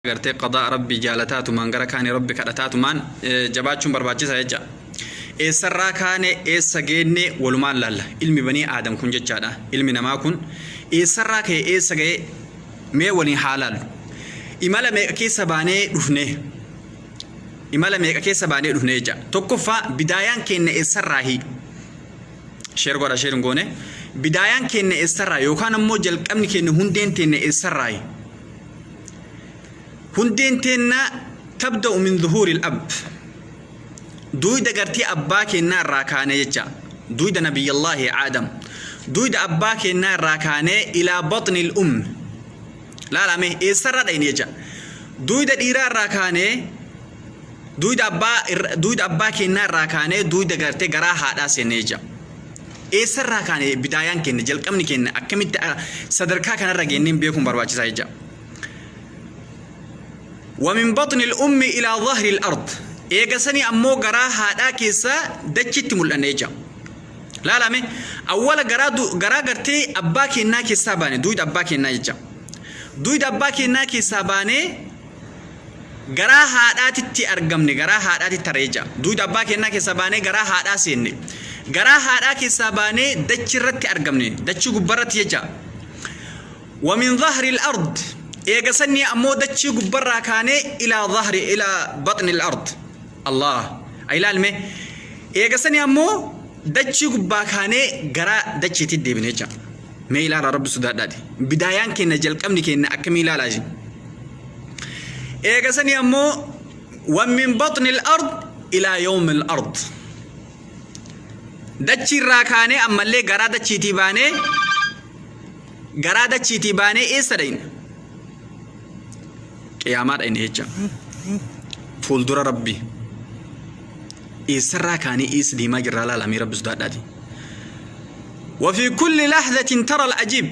Gartee qadaa Rabbii jaalataatumaan gara kaane Rabbi kadhataatumaan jabaachuun barbaachisaa jecha. Eessarraa kaane eessa geenne walumaan laalla. Ilmi banii Aadam kun jechaadha. Ilmi namaa kun eessarraa ka'e eessa ga'e mee waliin haa laallu. Imala meeqa keessa baanee dhufne? Imala meeqa keessa baanee dhufne jecha. Tokkoffaa, bidaayaan keenya eessarraahi? Share godha, share hin goone. Bidaayaan keenya eessarraa yookaan ammoo jalqabni keenya, hundeen teenya eessarraahi? Hundeen teenna tabda'u min zuhuuril ab. Duuyda gartee abbaa keennaa irraa kaanee jecha. Duuyda Nabiyyallaahi Aadam. Duuyda abbaa keennaa irraa kaanee ilaa baxnil umm. Laalame eessarraa dhayne jecha. Duuyda dhiiraa irraa kaanee, duuyda abbaa keennaa irraa kaanee duuyda gartee garaa haadhaa seenne jecha. Eessarraa kaane? Bidaayaan keenya, jalqabni keenya akkamitti sadarkaa kanarra geenneen beekuun barbaachisaa jecha. ومن بطن الأم إلى ظهر الأرض. Eegasanii ammoo garaa haadhaa keessaa dachitti mul'anne jecha. Laalame, awwala garaa gartee abbaa keennaa keessaa baane, duuyda abbaa keennaa jecha. Duuyda abbaa keennaa keessaa baanee garaa haadhaatitti argamne, garaa haadhaatitti tarree jecha. Duuyda abbaa keennaa keessaa baanee garaa haadhaa seenne. Garaa haadhaa keessaa baanee dachi irratti argamne, dachii gubbarratti jecha. ومن ظهر الأرض. Eegasanii ammoo dachii gubbarraa kaanee إلى ظهر إلى بطن الأرض. Allah ilaalme, eegasanii ammoo dachii gubbaa kaanee gara dachiitti deebine jecha. Mee ilaalaa, Rabbi sodaadhaati. Bidaayaan keenya, jalqabni keenya akkamii ilaalaa isin. Eegasanii ammoo ومن بطن الأرض إلى يوم الأرض. Dachiirraa kaanee ammallee garaa dachiitii baanee, garaa dachiitii baanee eessa dhayna? Qiyaamaa dhayne jecha. Fuuldura Rabbi. Eessarraa kaanee eessa deemaa jirraa laalamee, Rabbi sodaadhaati. وفي كل لحظة ترى العجيب.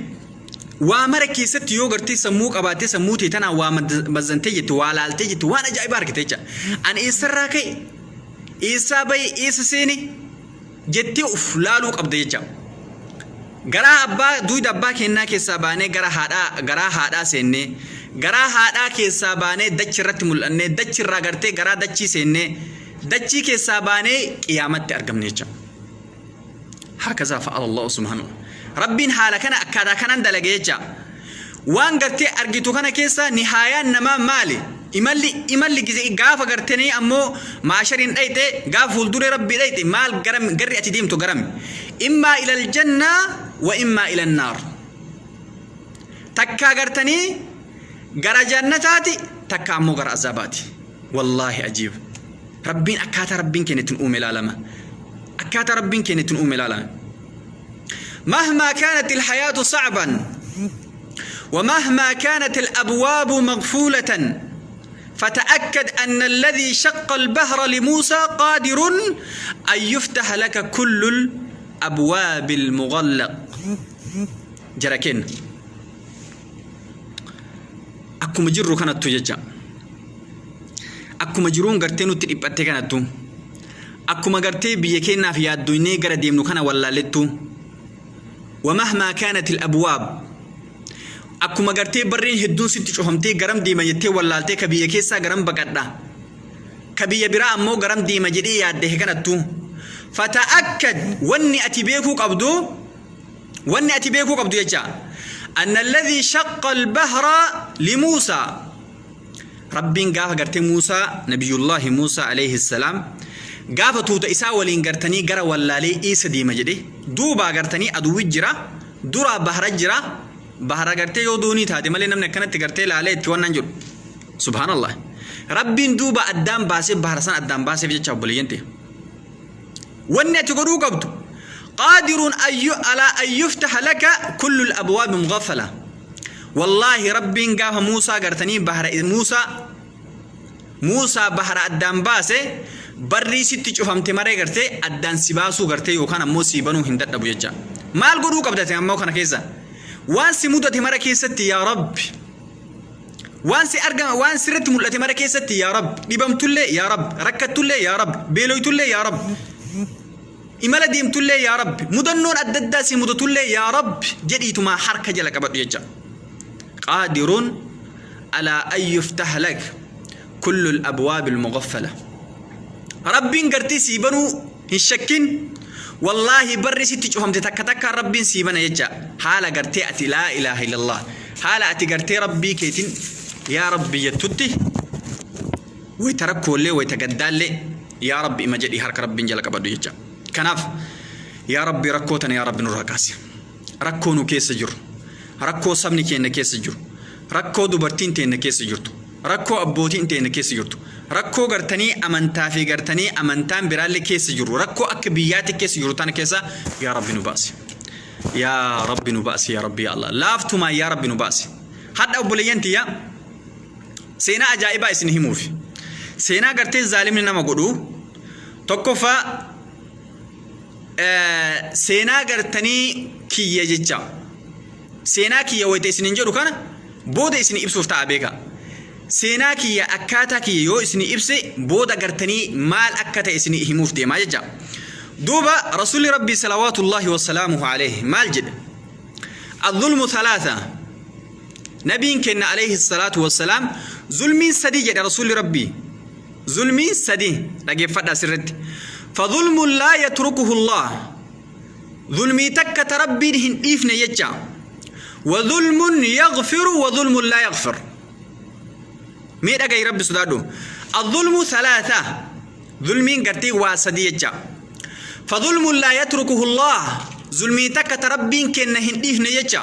Waa mara keessatti yoo gartee sammuu qabaattee, sammuu tee tanaan waa mazzantee jettu, waa laaltee jettu, waan ajaa'ibaa argite jecha. Ani eessarraa ka'e, eessaa bahe, eessa seene jettee uf laaluu qabda jecha. Garaa abbaa, duuda abbaa kennaa keessaa baanee gara haadhaa, garaa haadhaa seennee, garaa haadhaa keessaa baanee dachi irratti mul'annee, dachi irraa gartee garaa dachii seennee, dachii keessaa baanee qiyaamatti argamne jecha. هكذا فعل الله سبحانه. Rabbiin haala kana akkaataa kanaan dalage jecha. Waan gartee argitu kana keessa nihaayaan namaa maali? Imalli gise gaafa gartanii ammoo maashariin dhayxe, gaafa fuulduree Rabbii dhayxe, maal garam garri ati deemtu garami? إما إلى الجنة وإما إلى النار. Takkaa gartanii gara jannataati, takka ammoo gara azabaati. Wallaahi ajiib. Rabbiin akkaataa Rabbiin keenya ittiin uume ilaalama. Akkaataa Rabbiin keenya ittiin uume ilaalama. مهما كانت الحياة صعبا ومهما كانت الأبواب مقفولة، فتأكد أن الذي شق البحر لموسى قادر أن يفتح لك كل الأبواب المغلق. Jara keenya, akkuma jirru kanattu jecha, akkuma jiruun gartee nutti dhiphatte kanattu, akkuma gartee biyya keenyaaf yaaddoynee gara deemnu kana wallaalettu, ومهما كانت الأبواب, akkuma gartee barreen hedduun sitti cufamtee garam deema jettee wallaaltee, ka biyya keessaa garam baqadha, ka biyya biraa ammoo garam deema jedhee yaadde kanattu, فتأكد, wanni ati beekuu qabdu, wanni ati beekuu qabdu jecha, أن الذي شق البحر لموسى. Rabbiin gaafa gartee Muusaa, Nabiyullaahi Muusaa عليه السلام, gaafa tuuta isaa waliin gartanii gara wallaalee eessa deema jedhe, duubaa gartanii aduwwi jira, duraa bahara jira. Bahara gartee yoo doonii taate malee namni akkanatti gartee laalee itti wannan jedhu. Subhaanallah, Rabbiin duuba addaan baasee, bahara san addaan baaseef jecha. Obboleeyyan ta'e, wanni ati godhuu qabdu, قادر على أن يفتح لك كل الأبواب مغفلة. والله Rabbiin gaafa Muusaa gartanii bahara Muusaa bahara addaan baase, barrii sitti cufamte maree gartee addaan si baasuu gartee yookaan ammoo si banuu hin dadhabu jecha. Maal godhuu qabdate ammoo kana keessa? Waan si mudate mara keessatti yaa Rabbi, waan si argama, waan sirratti mul'ate mara keessatti yaa Rabbi, dhibamtullee yaa Rabbi, rakkattullee yaa Rabbi, beeloytullee yaa Rabbi, imala deemtullee yaa Rabbi, mudannoon adda addaa si mudatullee yaa Rabbi jedhiitumaa harka jala qabadhu jecha. قادر على أن يفتح لك كل الأبواب المغفلة. Rabbiin gartee sii banuu hin shakkin. Wallaahi barri sitti cufamte takka takkaan Rabbiin sii bana jecha. Haala gartee ati laa ilaaha illallah, haala ati gartee Rabbii keetiin yaa Rabbi jettutti, wayita rakkoolee, wayita gaddaallee yaa Rabbi ima jedhii harka Rabbiin jala qabadhu jecha. Kanaaf yaa Rabbi, rakkoo tana yaa Rabbi nurraa kaasi. Rakkoo nu keessa jiru, rakkoo sabni keenya keessa jiru, rakkoo dubartiin teenya keessa jirtu, rakkoo abbootiin teenya keessa jirtu, rakkoo gartanii amantaa fi gartanii amantaan biraallee keessa jiru, rakkoo akka biyyaatti keessa jiru tana keessa yaa Rabbi nu baasi. Yaa Rabbi nu baasi, yaa Rabbi, yaa Allah, laaftumaa yaa Rabbi nu baasi. Hadha obboleeyyan tiyya, seenaa ajaa'ibaa isin himuufi. Seenaa gartee zaalimni nama godhu tokkoffaa seenaa gartanii kiyya jecha. Seenaa kiyya wayita isinin jedhu kana booda isin ibsuuf ta'a beeka. Seenaa kiyya, akkaataa kiyya yoo isin ibse booda gartanii maal akka ta'e isin himuuf deemaa jecha. Duuba Rasuulli Rabbii salawaatullaahi wasalaamuhu alayhi maal jedhe? الظلم ثلاثة. Nabiin kenna alayhi salaatu wassalaam zulmiin sadii jedhe Rasuulli Rabbii. Zulmiin sadii, dhageeffadhaa sirritti. فظلم لا يتركه الله, zulmii takka ta Rabbiin hin dhiifne jecha. وظلم يغفر وظلم لا يغفر. Mee dhagayi, Rabbi sodaadhu. الظلم ثلاثة, zulmiin gartee waa sadii jecha. فظلم لا يتركه الله, zulmii takka ta Rabbiin kenna hin dhiifne jecha.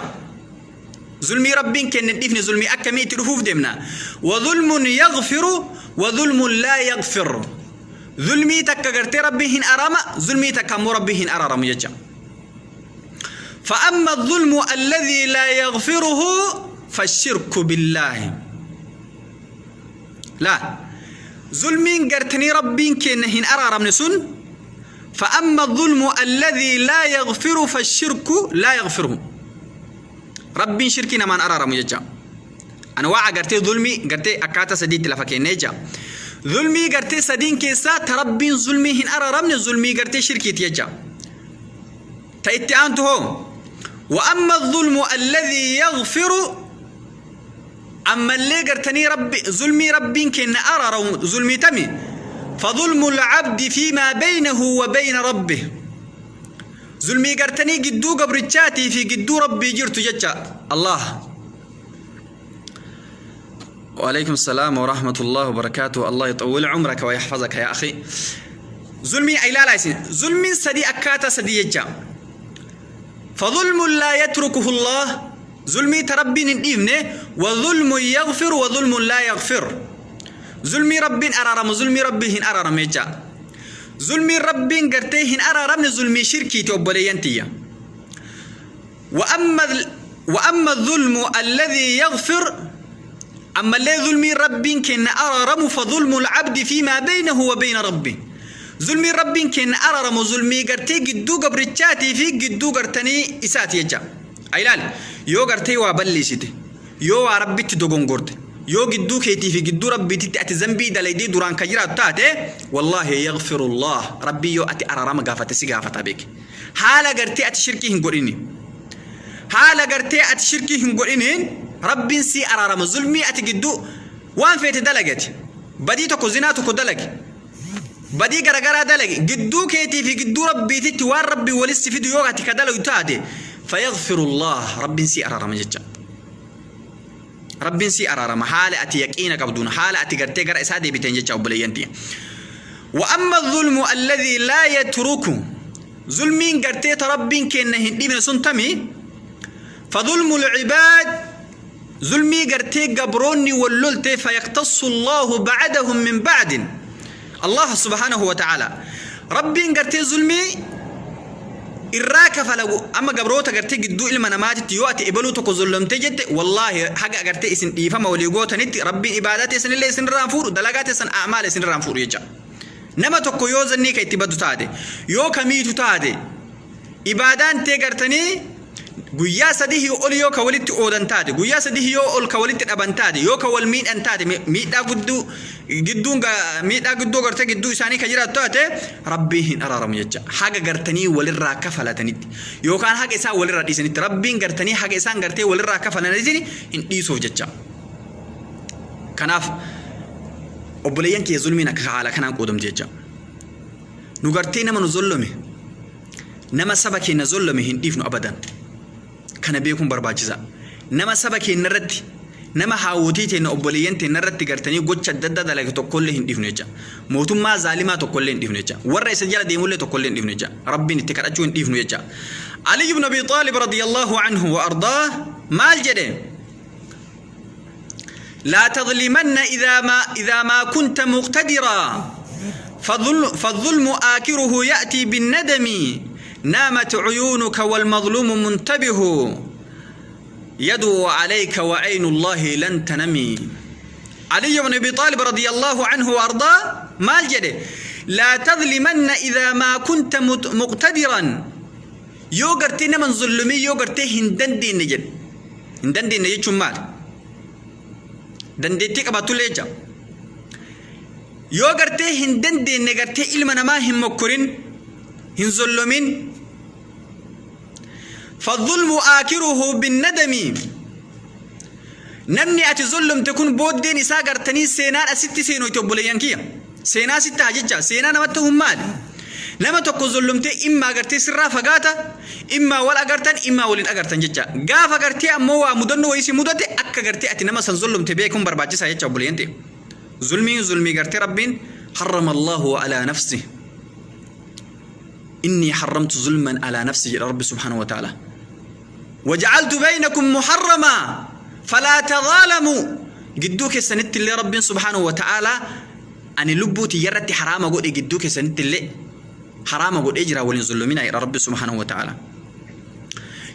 Zulmii Rabbiin kenna hin dhiifne zulmii akkamii itti dhufuuf deemna. وظلم يغفر وظلم لا يغفر, zulmii takka gartee Rabbiin hin arama, zulmii takka ammoo Rabbiin hin araramu jecha. فأما الظلم الذي لا يغفره فالشرك بالله. لا zulmiin gartanii Rabbiin kenna hin araramne sun, فأما الظلم الذي لا يغفر فالشرك لا يغفره. Rabbiin shirkii namaan araramu jecha. Anwaaca gartee zulmii gartee akkaataa sadiitti lafa kennee jecha. Zulmii gartee sadiin keessaa ta Rabbiin zulmii hin araramne zulmii gartee shirkiiti jecha. Ta itti aantu hoo? وأما الظلم الذي يغفر, ammallee gartanii Rabbi zulmii Rabbiin kenna araramu zulmii tami? فظلم العبد فيما بينه وبين ربه, zulmii gartanii gidduu gabrichaatii fi gidduu Rabbii jirtu jecha. Allah. وعليكم السلام ورحمة الله وبركاته، الله يطول عمرك ويحفظك يا أخي. zulmii ilaala isin, zulmiin sadii akkaataa sadii jecha. فظلم لا يتركه الله, zulmii ta Rabbiin hin dhiifne. وظلم يغفر وظلم لا يغفر, zulmii Rabbiin araaramu, zulmii Rabbii hin araaramne jecha. Zulmii Rabbiin gartee hin araaramne zulmii shirkiiti, obboleeyyan tiyya. وأما الظلم الذي يغفر, ammallee zulmii Rabbiin kenna araaramu, فظلم العبد فيما بينه وبين ربه, zulmii Rabbiin kenna araaramu zulmii gartee gidduu gabrichaatii fi gidduu gartanii isaati jecha. Ilaali, yoo gartee waa balleessite, yoo waa Rabbitti dogongorte, yoo gidduu keetii fi gidduu Rabbiititti ati zambii dalaydee duraan ka jiraatu taate, wallaahi يغفر الله, Rabbii yoo ati araarama gaafate si gaafata beeke. Haala gartee ati shirkii hin godhini, haala gartee ati shirkii hin godhiniin Rabbiin si araarama. Zulmii ati gidduu waan feete dalagate, badii tokko, zinaa tokko dalage, badii garagaraa dalage, gidduu keetii fi gidduu Rabbiititti waan Rabbii walitti fidu yoo ati ka dalagu taate, فيغفر الله, Rabbiin si araarama jecha. Rabbiin si araarama haala ati yaqiina qabduun, haala ati gartee gara isaa deebiteen jecha, obboleeyyan tiyya. وأما الظلم الذي لا يترك, zulmiin gartee ta Rabbiin kenna hin dhiibne sun tami? فظلم العباد, zulmii gartee gabroonni wal lolte. فيقتص الله بعضهم من بعض. الله سبحانه وتعالى, Rabbiin gartee zulmii irraa kafalagu amma gabroota gartee gidduu ilma namaatitti yoo ati ebaluu tokko zullamtee jette, wallaahi haga gartee isin dhiifama walii gootanitti Rabbiin ibaadaa teessanillee isin irraan fuudhu, dalagaa teessan a'maala isin irraan fuudhu jecha. Nama tokko yoo zannii ka itti baddu taate, yoo kamiitu taate, ibaadaan tee gartanii guyyaa 3 ol yoo ka walitti oodan taate, guyyaa 3 yoo ol ka walitti dhaban taate, yoo ka wal miidhan taate, miidhaa gudduu gidduun miidhaa guddoo gartee gidduu isaanii ka jiraatu taate, Rabbiin hin araaramu jecha. Haga gartanii walirraa kafalatanitti yookaan haga isaan walirraa dhiisanitti, Rabbiin gartanii haga isaan gartee walirraa kafalatanitti hin dhiisuuf jecha. Kanaaf obboleeyyan kiyya, zulmiin akka haala kanaan qoodamti jecha. Nu gartee nama nu zollome, nama saba keenya zollome hin dhiifnu abadan. Kana beekuun barbaachisa. Nama saba keenya irratti, nama haawwotii teenya, obboleeyyan teenya irratti gartanii gocha adda addaa dalage tokkollee hin dhiifnu jecha. Mootummaa zaalimaa tokkollee hin dhiifnu jecha. Warra isa jala deemullee tokkollee hin dhiifnu jecha. Rabbiin itti kadhachuu hin dhiifnu jecha. Ali ibn Abi Xaalib radiyallahu anhu wa ardaa maal jedhe? لا تظلمن إذا ما كنت مقتدرا، فالظلم آكره يأتي بالندم. نامت عيونك والمظلوم منتبه، يدعو عليك وعين الله لن تنمي. علي بن أبي طالب رضي الله عنه وأرضاه maal jedhe؟ لا تظلمن إذا ما كنت مقتدرا، yoo gartee nama zulmii yoo gartee hin dandeenye jedhe. Hin dandeenye jechuun maal? Dandeettii qabaatullee jecha. Yoo gartee hin dandeenye, gartee ilma namaa hin mokkorin, hin zollomin. فالظلم آكره بالندم، namni ati zollomte kun booddeen isaa gartanii seenaan asitti seenu itti, obboleeyyan kiyya, seenaa sitti haa jecha. Seenaa namatti ta'uun maali? Nama tokko zollomtee immaa gartee sirraa fagaata, immaa wal agartan, immaa waliin agartan jecha. Gaafa gartee ammoo waa mudannoo wayii si mudate, akka gartee ati nama san zollomte beekuun barbaachisaa jecha, obboleeyyan ta'e. Zulmiin zulmii gartee Rabbiin حرم الله على نفسه. إني حرمت ظلما على نفسي jedha Rabbi سبحانه وتعالى. وجعلت بينكم محرما فلا تظالموا. Gidduu keessanitti illee Rabbiin سبحانه وتعالى ani lubbuu tiyyarratti haraama godhe, gidduu keessanitti illee haraama godhee jira, waliin zulluminaa jedha Rabbi سبحانه وتعالى.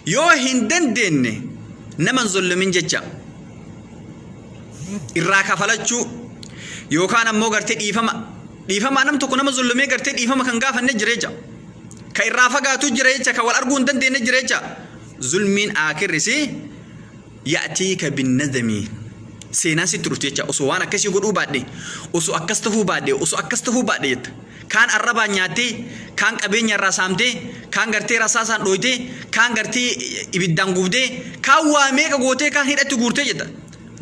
Yoo hin dandeenye nama hin zullumin jecha. Irraa kafalachuu yookaan ammoo gartee dhiifama, dhiifama nam tokko nama zullumee gartee dhiifama kan gaafanne jira jecha, ka irraa fagaatu jira jecha, ka wal arguu hin dandeenye jira jecha. Zulmiin aakirrisi يأتيك بالندم, seenaan sitti dhufte jecha. Osoo waan akkasii godhuu baadhe, osoo akkas tahuu baadhe, osoo akkas tahuu baadhe jetta. Kaan arrabaan nyaattee, kaan qabeenya irraa saamtee, kaan gartee rasaasaan dhooytee, kaan gartee ibiddaan gubdee, kaan waa meeqa gootee, kaan hidhatti guurtee jetta.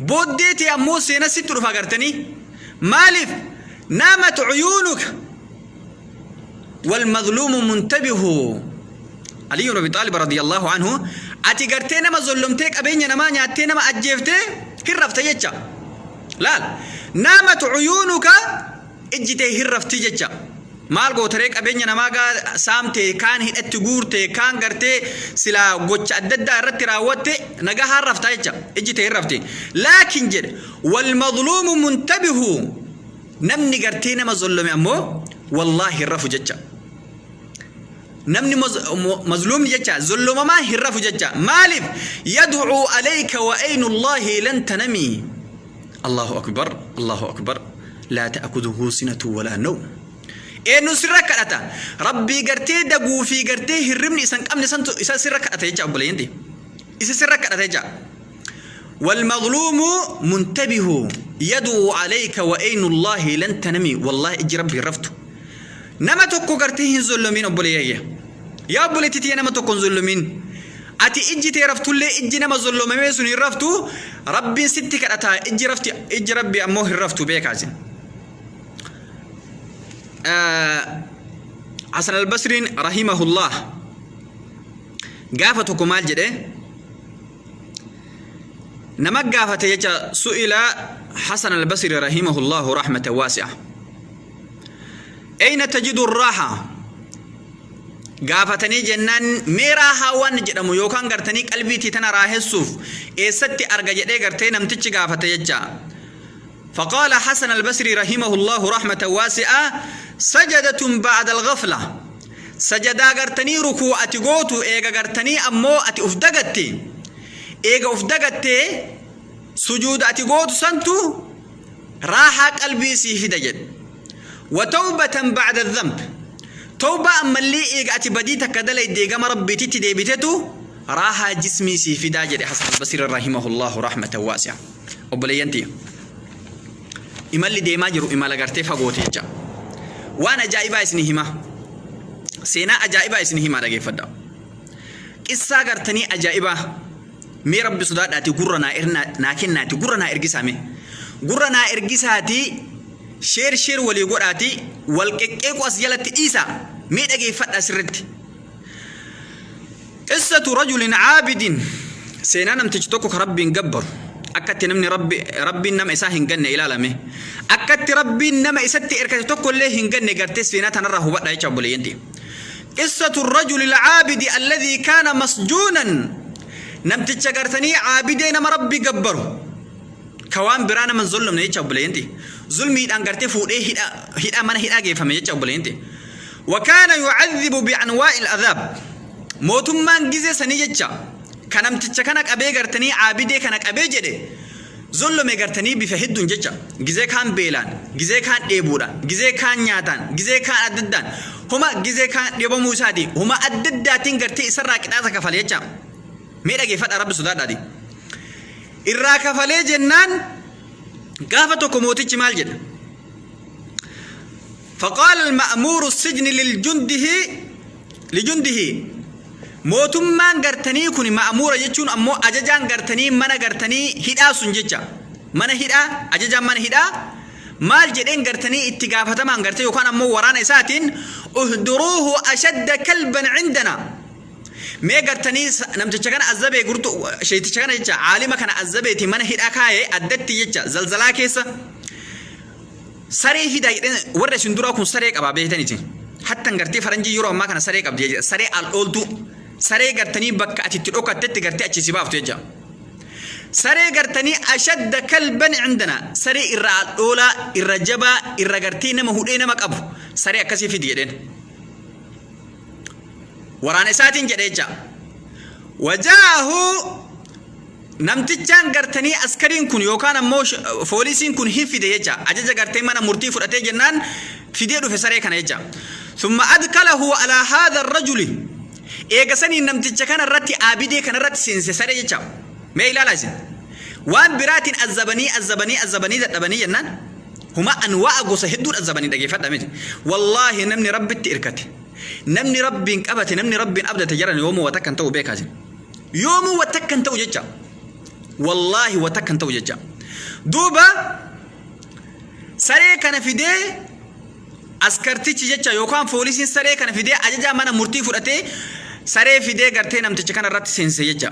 Booddee ta'e ammoo seena sitti dhufa gartanii. Maaliif? نامت عيونك والمظلوم منتبه. علي بن أبي طالب رضي الله عنه, ati gartee nama zollomtee, qabeenya namaa nyaattee, nama ajjeeftee hin rafte jecha. Laal, نامت عيونك, ijji tee hin rafti jecha. Maal gootaree? Qabeenya namaa gaa saamte, kaan hidhatti guurte, kaan gartee silaa gocha adda addaa irratti raawwatte, nagaa haan raftaa jecha, ijji tee hin rafte. لكن jedhe, والمظلوم منتبه, namni gartee nama zollome ammoo wallaahi hin rafu jecha. Namni mazluumni jecha, zollomamaa hin rafu jecha. Maaliif? يدعو عليك وعين الله لن تنمي. الله أكبر، الله أكبر. لا تأخذه سنة ولا نوم. Eenyu sirra kadhata? Rabbii gartee daguu fi gartee hirribni isan qabne santu isa sirra kadhata jecha, obboleeyyanti, isa sirra kadhata jecha. والمظلوم منتبه يدعو عليك وعين الله لن تنمي. والله ijji Rabbii hin raftu. Nama tokko gartee hin zollomin, obboleeyya. Yaa obboleettii tiyya, nama tokko hin zollomin. Ati ijji tee raftullee, ijji nama zollomamee sun hin raftu. Rabbiin sitti kadhata, ijji rafti, ijji Rabbi ammoo hin raftu, beekaasin. Hasan al-Basriin رحمه الله gaafa tokko maal jedhe? Nama gaafate jecha. سئل حسن البصري رحمه الله رحمة واسعة أين تجد الراحة gaafatanii jennaan, mee raahaa waan jedhamu yookaan gartanii qalbiitii tana raahessuuf eessatti arga jedhee gartee namtichi gaafate jecha. فقال حسن البصري رحمه الله رحمة واسعة: سجدة بعد الغفلة. Sajadaa gartanii rukuu ati gootu eega gartanii ammoo ati uf dagatte, eega uf dagattee sujuuda ati gootu santu raahaa qalbii sii fida jedhe. وتوبة بعد الذنب, tawbaa ammallee eega ati badii takka dalayde gama Rabbiititti deebitetu raahaa jismii sii fidaa jedhe Hasan Albasri رحمه الله رحمة واسعة. Obboleeyyan tiyya, imalli deemaa jiru imala gartee fagooti jecha. Waan ajaa'ibaa isin hima, seenaa ajaa'ibaa isin himaa, dhageeffadha. Qissaa gartanii ajaa'ibaa. Mee Rabbi sodaadhaati gurra naa kennaati, gurra naa ergisaa. Mee Gurra naa ergisaatii share share walii godhaatii wal qeqqeequ as jalatti dhiisaa. Mee dhageeffadhaa sirritti. Qissatu rajulin caabidin seenaa namtichi tokko ka Rabbiin gabbaru akkatti namni Rabbi Rabbiin nama isaa hin ganne ilaalame akkatti Rabbiin nama isatti erkate tokko illee hin ganne gartee seenaa tanarraa hubadha jecha obboleeyyan ta'e. Qissatu rajuli alcaabidi alladhii kaana masjuunan namticha gartanii caabidee nama Rabbi gabbaru ka waan biraa nama hin zollomne jecha obboleeyyan ta'e. Zulmiidhaan gartee fuudhee hidha hidha mana hidhaa geeffame jecha obboleeyyan ta'e. Wakaana yucadhibu bi'anwaa'il adhaab mootummaan gizee sanii jecha ka namticha kana qabee gartanii caabidee kana qabee jedhe zollome gartanii bifa hedduun jecha gizee kaan beelaan gizee kaan dheebuudhaan gizee kaan nyaataan gizee kaan adda addaan homa gizee kaan dhibamuu isaati homa adda addaatiin gartee isarraa qixaaxa kafale jecha. Mee dhageeffadhaa, Rabbi sodaadhaati. Irraa kafalee jennaan gaafa tokko mootichi maal jedha? فقال المأمور السجن للجنده لجنده mootummaan gartanii kun ma'amuura jechuun ammoo ajajaan gartanii mana gartanii hidhaa sun jecha mana hidhaa ajajaan mana hidhaa maal jedheen gartanii itti gaafatamaan gartee yookaan ammoo waraana isaatiin uhduruuhu ashadda kalban cindana mee gartanii namticha kana azzabee gurtu sheeyticha kana jecha caalima kana azzabeeti mana hidhaa kaayee addatti jecha zalzalaa keessa saree fidaa jedheen. Warra isin duraa kun saree qabaa beektaniiti. Hattan gartee faranjii yeroo ammaa kana saree qabdi jecha. Saree al ooltuu. Saree gartanii bakka ati itti dhokattetti gartee achi si baaftu jecha. Saree gartanii ashadda kalban cindana saree irra al oolaa irra jabaa irra gartee nama hudhee nama qabu saree akkasii fidi jedheen. Waraana isaatiin jedhe jecha. Wajaahu namtichaan gartanii askariin kun yookaan ammoo foolisiin kun hin fide jecha. Ajaja gartee mana murtii fudhatee jennaan fidee dhufe saree kana jecha. Summa adkalahu alaa haadha rajuli eega sanii namticha kana irratti aabidee kana irratti seense saree jecha. Mee ilaalaa isin. Waan biraatiin azzabanii azzabanii azzabanii dadhabanii jennaan huma anwaa'a gosa hedduun azzabanii dhageeffadha miti. Wallaahi namni Rabbitti irkate. Namni Rabbiin qabate, namni Rabbiin abdate jaran yoomuu wa takka hin ta'u beekaa isin. Yoomuu wa takka hin ta'u jecha. Wallaahi wa takka hin ta'u jecha. Duuba saree kana fidee askartichi jecha yookaan poolisiin saree kana fidee ajajaa mana murtii fudhatee saree fidee gartee namticha kana irratti seense jecha.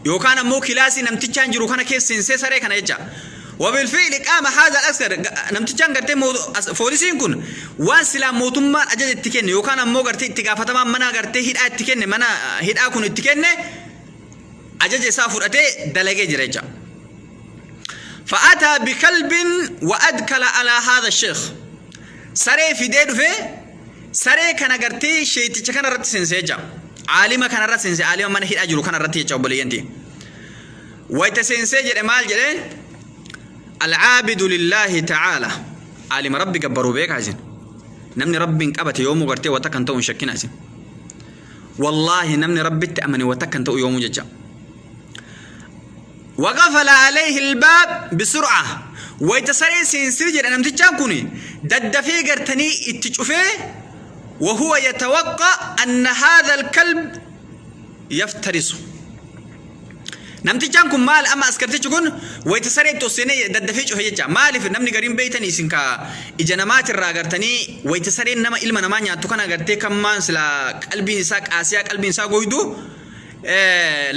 Yookaan ammoo kilaasii namtichaan jiru kana keessa seensee saree kana jecha. Wabilfi'li qaama haadha askar namtichaan gartee foolisiin kun waan silaa mootummaan ajaja itti kenne yookaan ammoo gartee itti gaafatamaan mana gartee hidhaa itti kenne mana hidhaa kun itti kenne ajaja isaa fudhatee dalagee jira jecha. فأتى بكلب وأدخل على هذا الشيخ saree fidee dhufee saree kana gartee sheeticha kana irratti seensee jecha. Aalima kana irratti seensee, aalima mana hidhaa jiru kana irratti jecha obboleeyyanti. Wayta seensee jedhe maal jedhe? Alcaabidu lillaahi ta'aala aalima Rabbi gabbaruu beekaa isin. Namni Rabbiin qabate yoomuu gartee wata kan ta'u hin shakkina isin. Wallaahi namni Rabbitti amane wata kan ta'u yoomuu jecha. وقفل عليه الباب بسرعة wayta saree seensee jedha namtichaan kun daddafee gartanii itti cufee وهو يتوقع أن هذا الكلب يفترس namtichaan kun maal amma askartichi kun wayta saree itti seenee daddafee cufe jecha. Maaliif namni gariin beeytanii isin ka ija namaatirraa gartanii wayta sareen nama ilma namaa nyaattu kana gartee kan maan silaa qalbiin isaa qaasiyaa qalbiin isaa goydu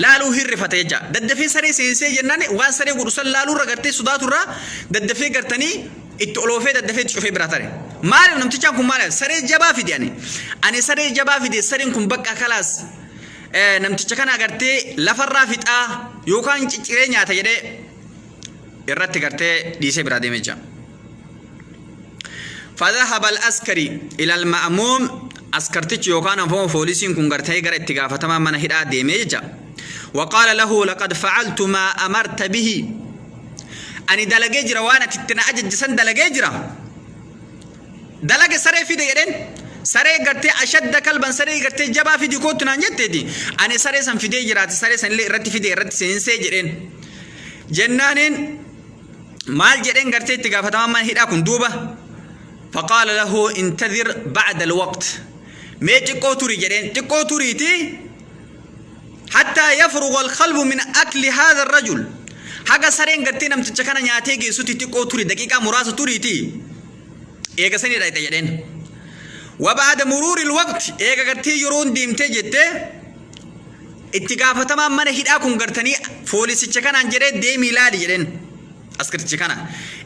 laaluu hirrifata jecha. Daddafee saree seensee jennaan waan saree godhu san laaluurra gartee sodaaturraa daddafee gartanii itti oloofee daddafee itti cufee biraa tare. Maaliif namtichaan kun maal saree jabaa fide? Ani saree jabaa fide, sareen kun bakka kalaas namticha kana gartee lafarraa fixaa yookaan cicciree nyaata jedhee irratti gartee dhiisee biraa deemee jira. فذهب العسكري إلى المأموم askartichi yookaan ammoo foolisiin kun gartee gara itti gaafatamaa mana hidhaa deemee jecha. وقال له لقد فعلت ما أمرت به ani dalagee jira waan ati itti na ajajjisan dalagee jira. Dalage saree fide jedheen saree gartee أشد كلبا saree gartee jabaa fidi kootu naan jetteeti ani saree san fidee jiraate saree san illee irratti fide irratti seensee jedheen. Jennaaniin maal jedheen gartee itti gaafatamaan mana hidhaa kun duuba? فقال له انتظر بعد الوقت mee xiqqoo turi jedheen, xiqqoo turiiti حتى يفرغ الكلب من أكل هذا الرجل Haga sareen gartee namticha kana nyaatee geessutti xiqqoo turi, daqiiqaa muraasa turiiti eega sanii dhayxa jedheen. Wabaada muruuril waqti, eega gartee yeroon deemtee jettee, itti gaafatamaan mana hidhaa kun gartanii foolisicha kanaan jedhee, deemii ilaali jedheen askarticha kana.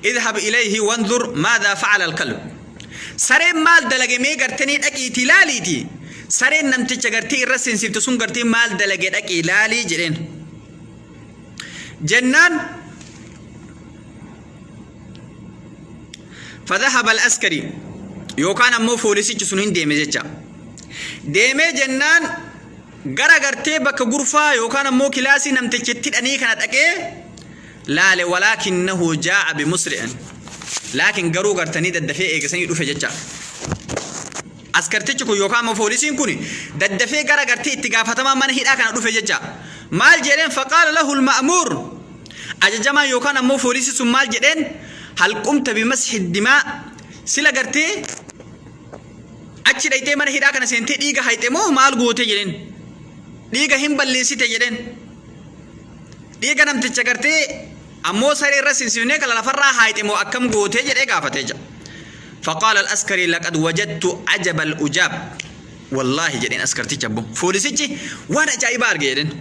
Idhab ilayhi wanzur maadhaa facala alkalb, sareen maal dalage mee gartanii dhaqiitii ilaaliiti, sareen namticha gartee irra seensifte sun gartee maal dalage dhaqii ilaalii jedheen. Jennaan fadhahaba al-askari, yookaan ammoo foolisichi sun hin deeme jecha. Deemee jennaan gara gartee bakka gurfaa yookaan ammoo kilaasii namtichi itti hidhanii kana dhaqee laale. Walaakinnahu jaa'a bimusri'in, laakin garuu gartanii daddafee eegasanii dhufe jecha. Askartichi kun yookaan ammoo foolisiin kun daddafee gara gartee itti gaafatamaa mana hidhaa kana dhufe jecha. Maal jedheen? Faqaala lahu al-ma'muur, ajajamaan yookaan ammoo foolisii sun maal jedheen? Hal qumta bimashi dimaa, sila gartee achi dhayxee mana hidhaa kana seentee dhiiga hayxe moo maal goote jedheen. Dhiiga hin balleessite jedheen. Dhiiga namticha gartee ammoo saree irra sinsifnee kala lafarraa haayxe moo akkam gootee jedhee gaafatee jira. Faqaala al-askari, laqad wajadtu ajaba al-ujaab. Wallaahi jedheen askarticha abbo. Foolisichi waan ajaa'ibaa arge jedheen.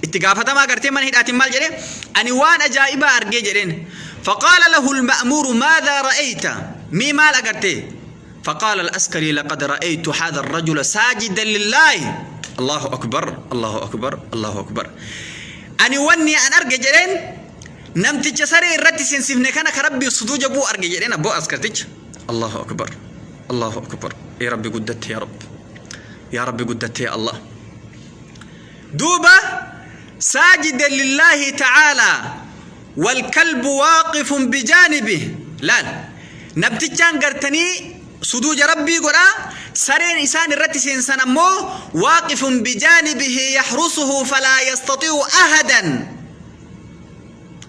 Itti gaafatamaa gartee mana hidhaatiin maal jedhee? Ani waan ajaa'ibaa argee jedheen. Faqaala lahu al-ma'muuru, maadhaa ra'ayta? Mee maal agartee? فقال العسكري، لقد رأيت هذا الرجل ساجدا لله. الله أكبر، الله أكبر، الله أكبر. Ani wanni an arge jedheen, namticha saree irratti seensifne kana ka Rabbii suduuja bu'u arge jedheen abboo askarticha. Allahu akbar, Allahu akbar. Ee Rabbi guddatte, yaa Rabbi, yaa Rabbi guddatte, yaa Allah. Duuba ساجدا لله تعالى والكلب واقف بجانبه. Laal, namtichaan gartanii suduuja Rabbii godha, sareen isaan irratti seensan ammoo واقف بجانبه يحرسه فلا يستطيع أحدا.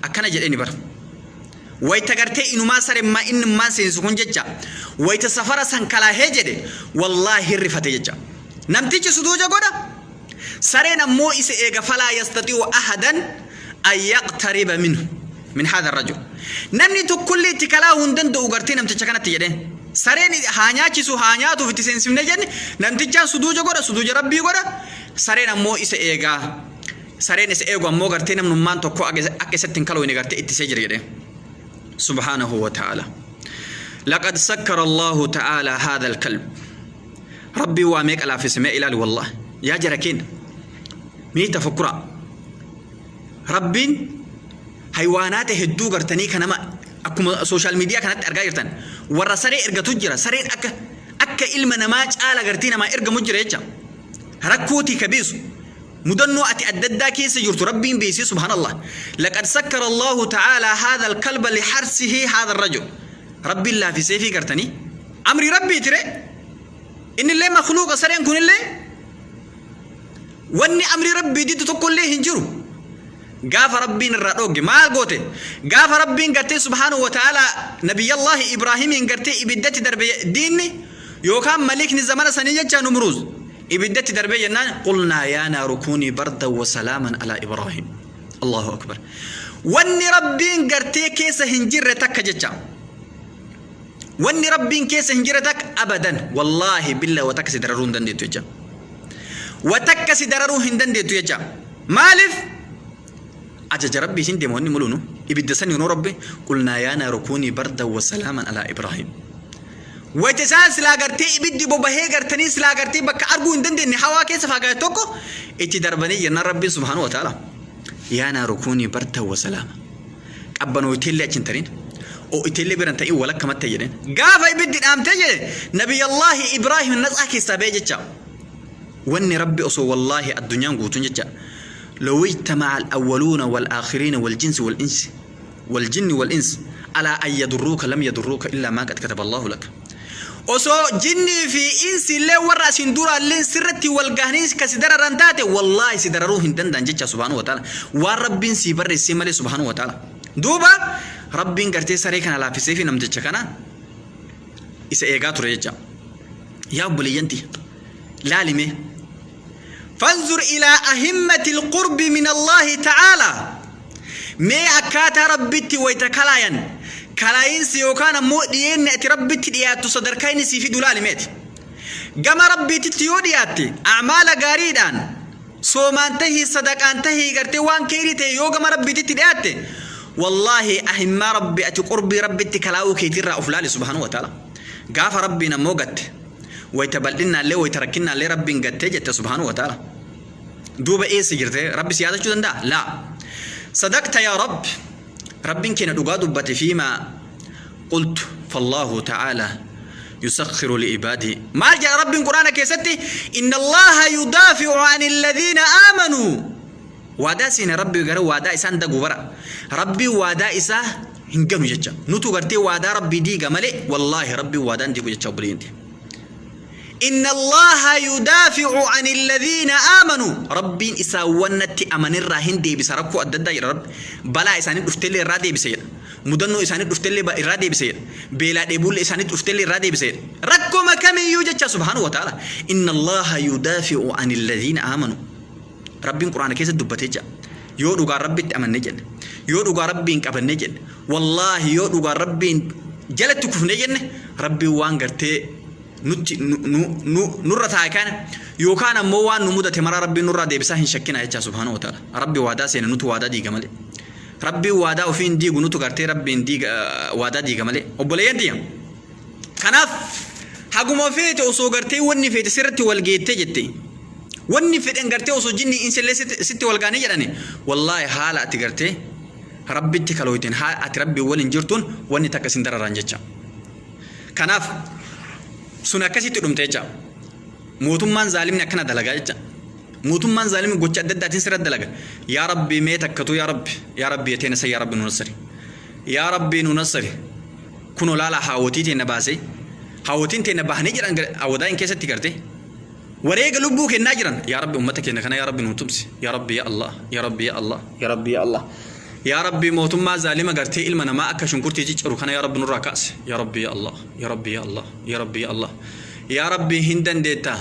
Akkana jedheni bara. Wayta gartee inumaa saremmaa innummaan seensu kun jecha wayta safara san kalaahee jedhe, wallaahi hirrifate jecha. Namtichi suduuja godha, sareen ammoo isa eega. فلا يستطيع أحدا أن يقترب منه، من هذا الرجل. Namni tokkollee itti kalaahuu hin danda'u gartee namticha kanatti jedheen. Sareen haa nyaachisu, haa nyaatuuf itti seensifne jenne, namtichaan suduuja godha, suduuja Rabbii godha, sareen ammoo isa eegaa. Sareen isa eegu ammoo gartee namnummaan tokko akka isatti hin kalooyne gartee ittisee jira jedheen. سبحانه وتعالى، لقد سكر الله تعالى هذا الكلب. Rabbii waa meeqa laaffise mee ilaali. Wallah yaa jara keenya, mee tafakkura. Rabbiin haywaanaata hedduu gartanii kanama akkuma social media kanatti argaa jirtan warra saree ergatu jira. Sareen akka ilma namaa caala gartii namaa ergamu jira jecha. Rakkootii kabeesu mudannoo ati adda addaa keessa jirtu Rabbiin beeksise. Subhaanallah. لقد سكر الله تعالى هذا الكلب لحرسه هذا الرجل. Rabbiin laaffisee fi gartanii amri Rabbii tire. Inni illee makluuqa, sareen kunillee wanni amri Rabbii diddu tokkollee hin jiru. Gaafa Rabbiin irraa dhoogge maal goote? Gaafa Rabbiin gartee سبحانه وتعالى Nabiyyallaahi Ibraahimiin gartee ibiddatti darbe, diinni yookaan malikni zamana sanii jecha Numruuz ibiddatti darbee jennaan, قلنا يا نار كوني بردا وسلاما على إبراهيم. Allahu akbar. Wanni Rabbiin gartee keessa hin jirre takka jecha, wanni Rabbiin keessa hin jirre takka abadan, wallaahi billa, wa takka si dararuu hin dandeettu jecha, wa takka si dararuu hin dandeettu jecha. Maaliif? Ajaja Rabbii isin deema wanni mulunu. Ibidda san yeroo Rabbi قلنا يا نار كوني بردا وسلاما على إبراهيم, wayta isaan silaa gartee ibiddi bobahee gartanii silaa gartee bakka arguu hin dandeenye hawaa keessa fagaate tokko itti darbanii jennaan, Rabbiin سبحانه وتعالى يا نار كوني بردا وسلاما, qabbanooyteellee achi hin tarin, o'iteellee biran ta'in, walakkamatti jedheen. Gaafa ibiddi dhaamtee jedhe, Nabiyyallaahi Ibraahim natsaa keessaa ba'e jecha. Wanni Rabbi osoo wallaahi addunyaan guutuun jecha, لو اجتمع الأولون والآخرين والجنس والإنس والجن والإنس على أن يضروك لم يضروك إلا ما قد كتب الله لك. Osoo jinnii fi insi illee warra asin dura illee sirratti wal gahanii ka si dararan taate, wallaahi si dararuu hin danda'an jecha سبحانه وتعالى, waan Rabbiin sii barreessee malee سبحانه وتعالى. Duuba Rabbiin gartee saree kana laaffisee fi namticha kana isa eegaa ture jecha. Yaa obboleeyyanti, laalime. فانظر إلى أهمة القرب من الله تعالى. Mee akkaataa Rabbitti wayta kalaayan, kalaayiinsi yookaan ammoo dhiyeenni ati Rabbitti dhiyaattu sadarkaa inni sii fidu laali meeti. Gama Rabbiititti yoo dhiyaatte a'maala gaariidhaan, soomaan tahii, sadaqaan tahii, gartee waan keeyrii ta'e yoo gama Rabbiititti dhiyaatte, wallaahi ahimmaa Rabbi ati qurbii Rabbitti kalaa'uu keetirraa of laali subhaanahu wa ta'ala. Gaafa Rabbiin ammoo gatte, wayta bal'innaallee wayta rakkinnaallee Rabbiin gattee jette subhaanahu wa ta'ala. Duuba eessa jirte? Rabbi si yaadachuu danda'a? Laa. Sadaqta yaa Rabbi. Rabbiin keenya dhugaa dubbate fiimaa qultu fallaahu ta'aala yusakhiru li'ibaadihi. Maal jedha Rabbiin Qur'aana keessatti? Inna Allaaha yudaafi'u ani alladhiina aamanuu. Waadaa seene Rabbi gara waadaa isaan dagu bara. Rabbiin waadaa isaa hin ganu jecha. Nutu gartee waadaa Rabbii diiga malee wallaahi Rabbiin waadaa hin diigu jecha obboleeyyanti. Inna Allaaha yudaafi'u ani alladhiina aamanu. Rabbiin isaawwan natti amanirraa hin deebisa rakkoo adda addaa jedha Rabbi. Balaa isaanii dhuftellee irraa deebisa jedha. Mudannoo isaanii dhuftellee irraa deebisa jedha. Beelaa dheebuullee isaanii dhuftellee irraa deebisa jedha. Rakkoma kamiyyuu jecha subhaanahu wa ta'ala. Inna Allaaha yudaafi'u ani alladhiina aamanu. Rabbiin Qur'aana keessatti dubbatee jira. Yoo dhugaan Rabbitti amanne jenne, yoo dhugaa Rabbiin qabanne jenne, wallaahi yoo dhugaan Rabbiin jalatti kufne jenne, Rabbiin waan gartee nutti nurra taa'e kana yookaan ammoo waan nu mudate maraa Rabbiin nurraa deebisaa hin shakkinaa jechaa subhaanahu wa ta'ala. Rabbi waadaa seene nutu waadaa diiga malee. Rabbiin waadaa ofii hin diigu nutu gartee Rabbiin diiga waadaa diiga malee. Obboleeyyan tiyya. Kanaaf haguma feete osoo gartee wanni feete sirratti wal geettee jette. Wanni fedhan gartee osoo jinni insillee sitti wal gaanii jedhani wallaahi haala ati gartee Rabbitti kalooyteen haala ati Rabbii waliin jirtuun wanni takka isin dararaan jecha. Kanaaf sun akkasitti dhumte jecha. Mootummaan zaalimni akkana dalagaa jecha. Mootummaan zaalimni gocha adda addaatiin sirra dalaga. Yaa Rabbi mee takkatuu yaa Rabbi yaa Rabbi yeteena san yaa Rabbi nu nassari. Yaa Rabbi nu nassari. Kunoo laalaa haawotii teenna baasee haawotiin teenna bahanii jiran awwadaayin keessatti gartee. Wareega lubbuu kennaa jiran. Yaa Rabbi ummata keenya kana yaa Rabbi nuu tumsi. Yaa Rabbi yaa Allah. Yaa Rabbi yaa Allah. Yaa Rabbi yaa Allah. Yaa Rabbi mootummaa zaalima gartee ilma namaa akka shunkurtii cicciru kana yaa Rabbi nurraa kaasi. Yaa Rabbi yaa Allah. Yaa Rabbi yaa Allah. Yaa Rabbi yaa Allah. Yaa Rabbi hin dandeetta.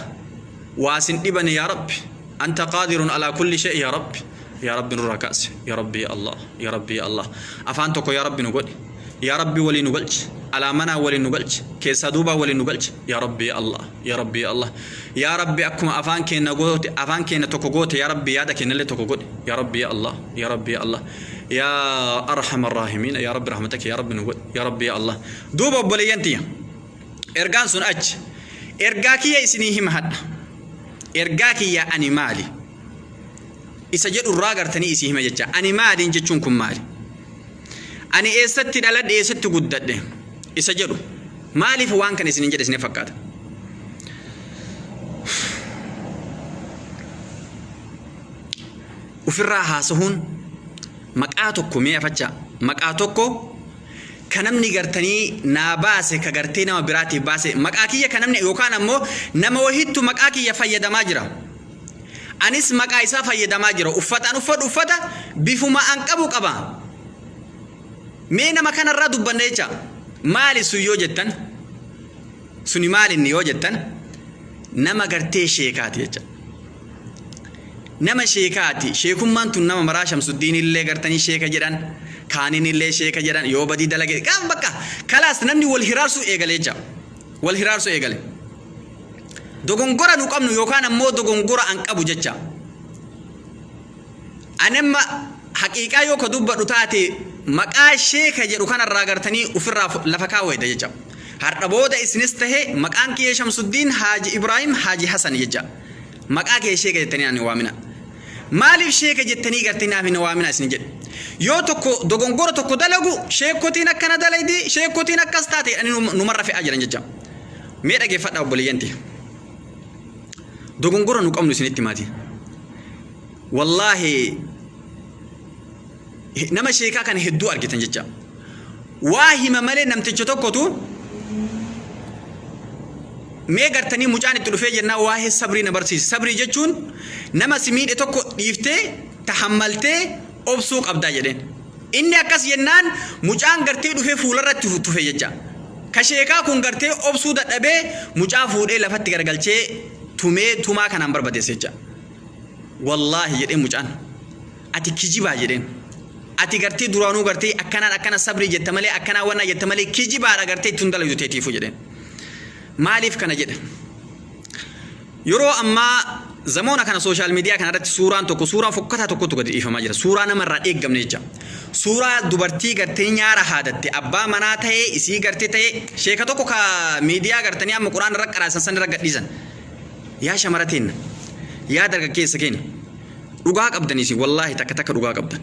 Waa sin dhibani yaa Rabbi. Anta qaadirun alaa kulli shay yaa Rabbi. Yaa Rabbi nurraa kaasi. Yaa Rabbi yaa Allah. Yaa Rabbi yaa Allah. Afaan tokko yaa Rabbi nu godhi. Yaa Rabbi walii nu galchi. Alaa manaa waliin nu galchi. Keessaa duubaa waliin nu galchi. Yaa Rabbi yaa Allah. Yaa Rabbi yaa Allah. Yaa Rabbi akkuma afaan keenya goote afaan keenya tokko goote yaa Rabbi yaada keenyallee tokko godhi. Yaa Rabbi yaa Allah. Yaa Rabbi yaa Allah. Yaa Arhamar Raahimiin. Yaa Rabbi rahmatake yaa Rabbi nu godhi. Yaa Rabbi yaa Allah. Duuba obboleeyyan tiyya. Ergaan sun achi. Ergaa kiyya isinii hima hadha. Ergaa kiyya ani maali? Isa jedhu irraa gartanii isii hima jecha. Ani maaliin jechuun kun maali? Ani eessatti dhaladhe eessatti guddadhe isa jedhu maaliif waan kana isiniin jedhe isiniif fakkaata. Ofirraa haasahuun maqaa tokko mee afachaa maqaa tokko ka namni gartanii naa baase ka gartee nama biraatiif baase maqaa kiyya ka namni yookaan ammoo nama wahittu maqaa kiyya fayyadamaa jira. Anis maqaa isaa fayyadamaa jira. Uffata an uffadhu uffata bifuma an qabu qaba. Mee nama kanarraa dubbanna jecha. Maali sun yoo jettan? Suni maali inni yoo jettan? Nama gartee sheekaati jecha. Nama sheekaati. Sheekummaan tun nama maraa Shamsuddiin illee gartanii sheeka jedhan. Kaaniin illee sheeka jedhan. Yoo badii dalage. Qaam bakka. Kalaas namni wal hiraarsuu eegale jecha. Wal hiraarsuu eegale. Dogongora nu qabnu yookaan ammoo dogongora an qabu jecha. Ani amma haqiiqaa yoo ka dubbadhu taate maqaa sheeka jedhu kanarraa gartanii ofirraa lafa kaawwayda jecha. Har'a booda isinis tahe maqaan kiyya Shamsuddiin Haaji Ibraahim Haaji Hasan jecha. Maqaa kee sheeka jettanii naan hin waamina. Maaliif sheeka jettanii gartee naaf hin waamina isin jedhe. Yoo tokko dogongora tokko dalagu sheekotiin akkana dalaydi sheekotiin akkas taate jedhanii numarra fe'aa jiran jecha. Mee dhageeffadhaa obboleeyyan tiyya. Dogongora nu qabnu isinitti himaati. Wallaahi nama sheekaa kana hedduu argitan jecha. Waa hima malee namticha tokkotu mee gartanii mucaan itti dhufee jennaan waa'ee sabrii na barsiise. Sabrii jechuun nama si miidhe tokko dhiiftee tahammaltee obsuu qabdaa jedheen. Inni akkas jennaan mucaan gartee dhufee fuularratti tufe jecha. Ka sheekaa kun gartee obsuu dadhabee mucaa fuudhee lafatti garagalchee tumee tumaa kanaan barbadeesse jecha. Wallaahi jedheen mucaan. Ati kijibaa jedheen. Ati gartee duraanuu gartee akkanaan akkana sabrii jetta malee, akkanaa wannaa jetta malee, kijibaadha gartee ittiin dalaydu teetiifu jedheen. Maaliif kana jedhe? Yeroo ammaa zamoona kana social media kana irratti suuraan tokko, suuraan fokkataa tokkotu gadi dhiifamaa jira. Suuraa namarraa eeggamne jecha. Suuraa dubartii gartee nyaara haadatte, abbaa manaa ta'ee isii gartee ta'ee, sheeka tokko ka miidiyaa gartanii amma quraan irra qaraasan san irra gadhiisan. Yaa shamara teenna, yaa dargaggeessa keenya, dhugaa qabdan isin, wallaahi takka takka dhugaa qabdan.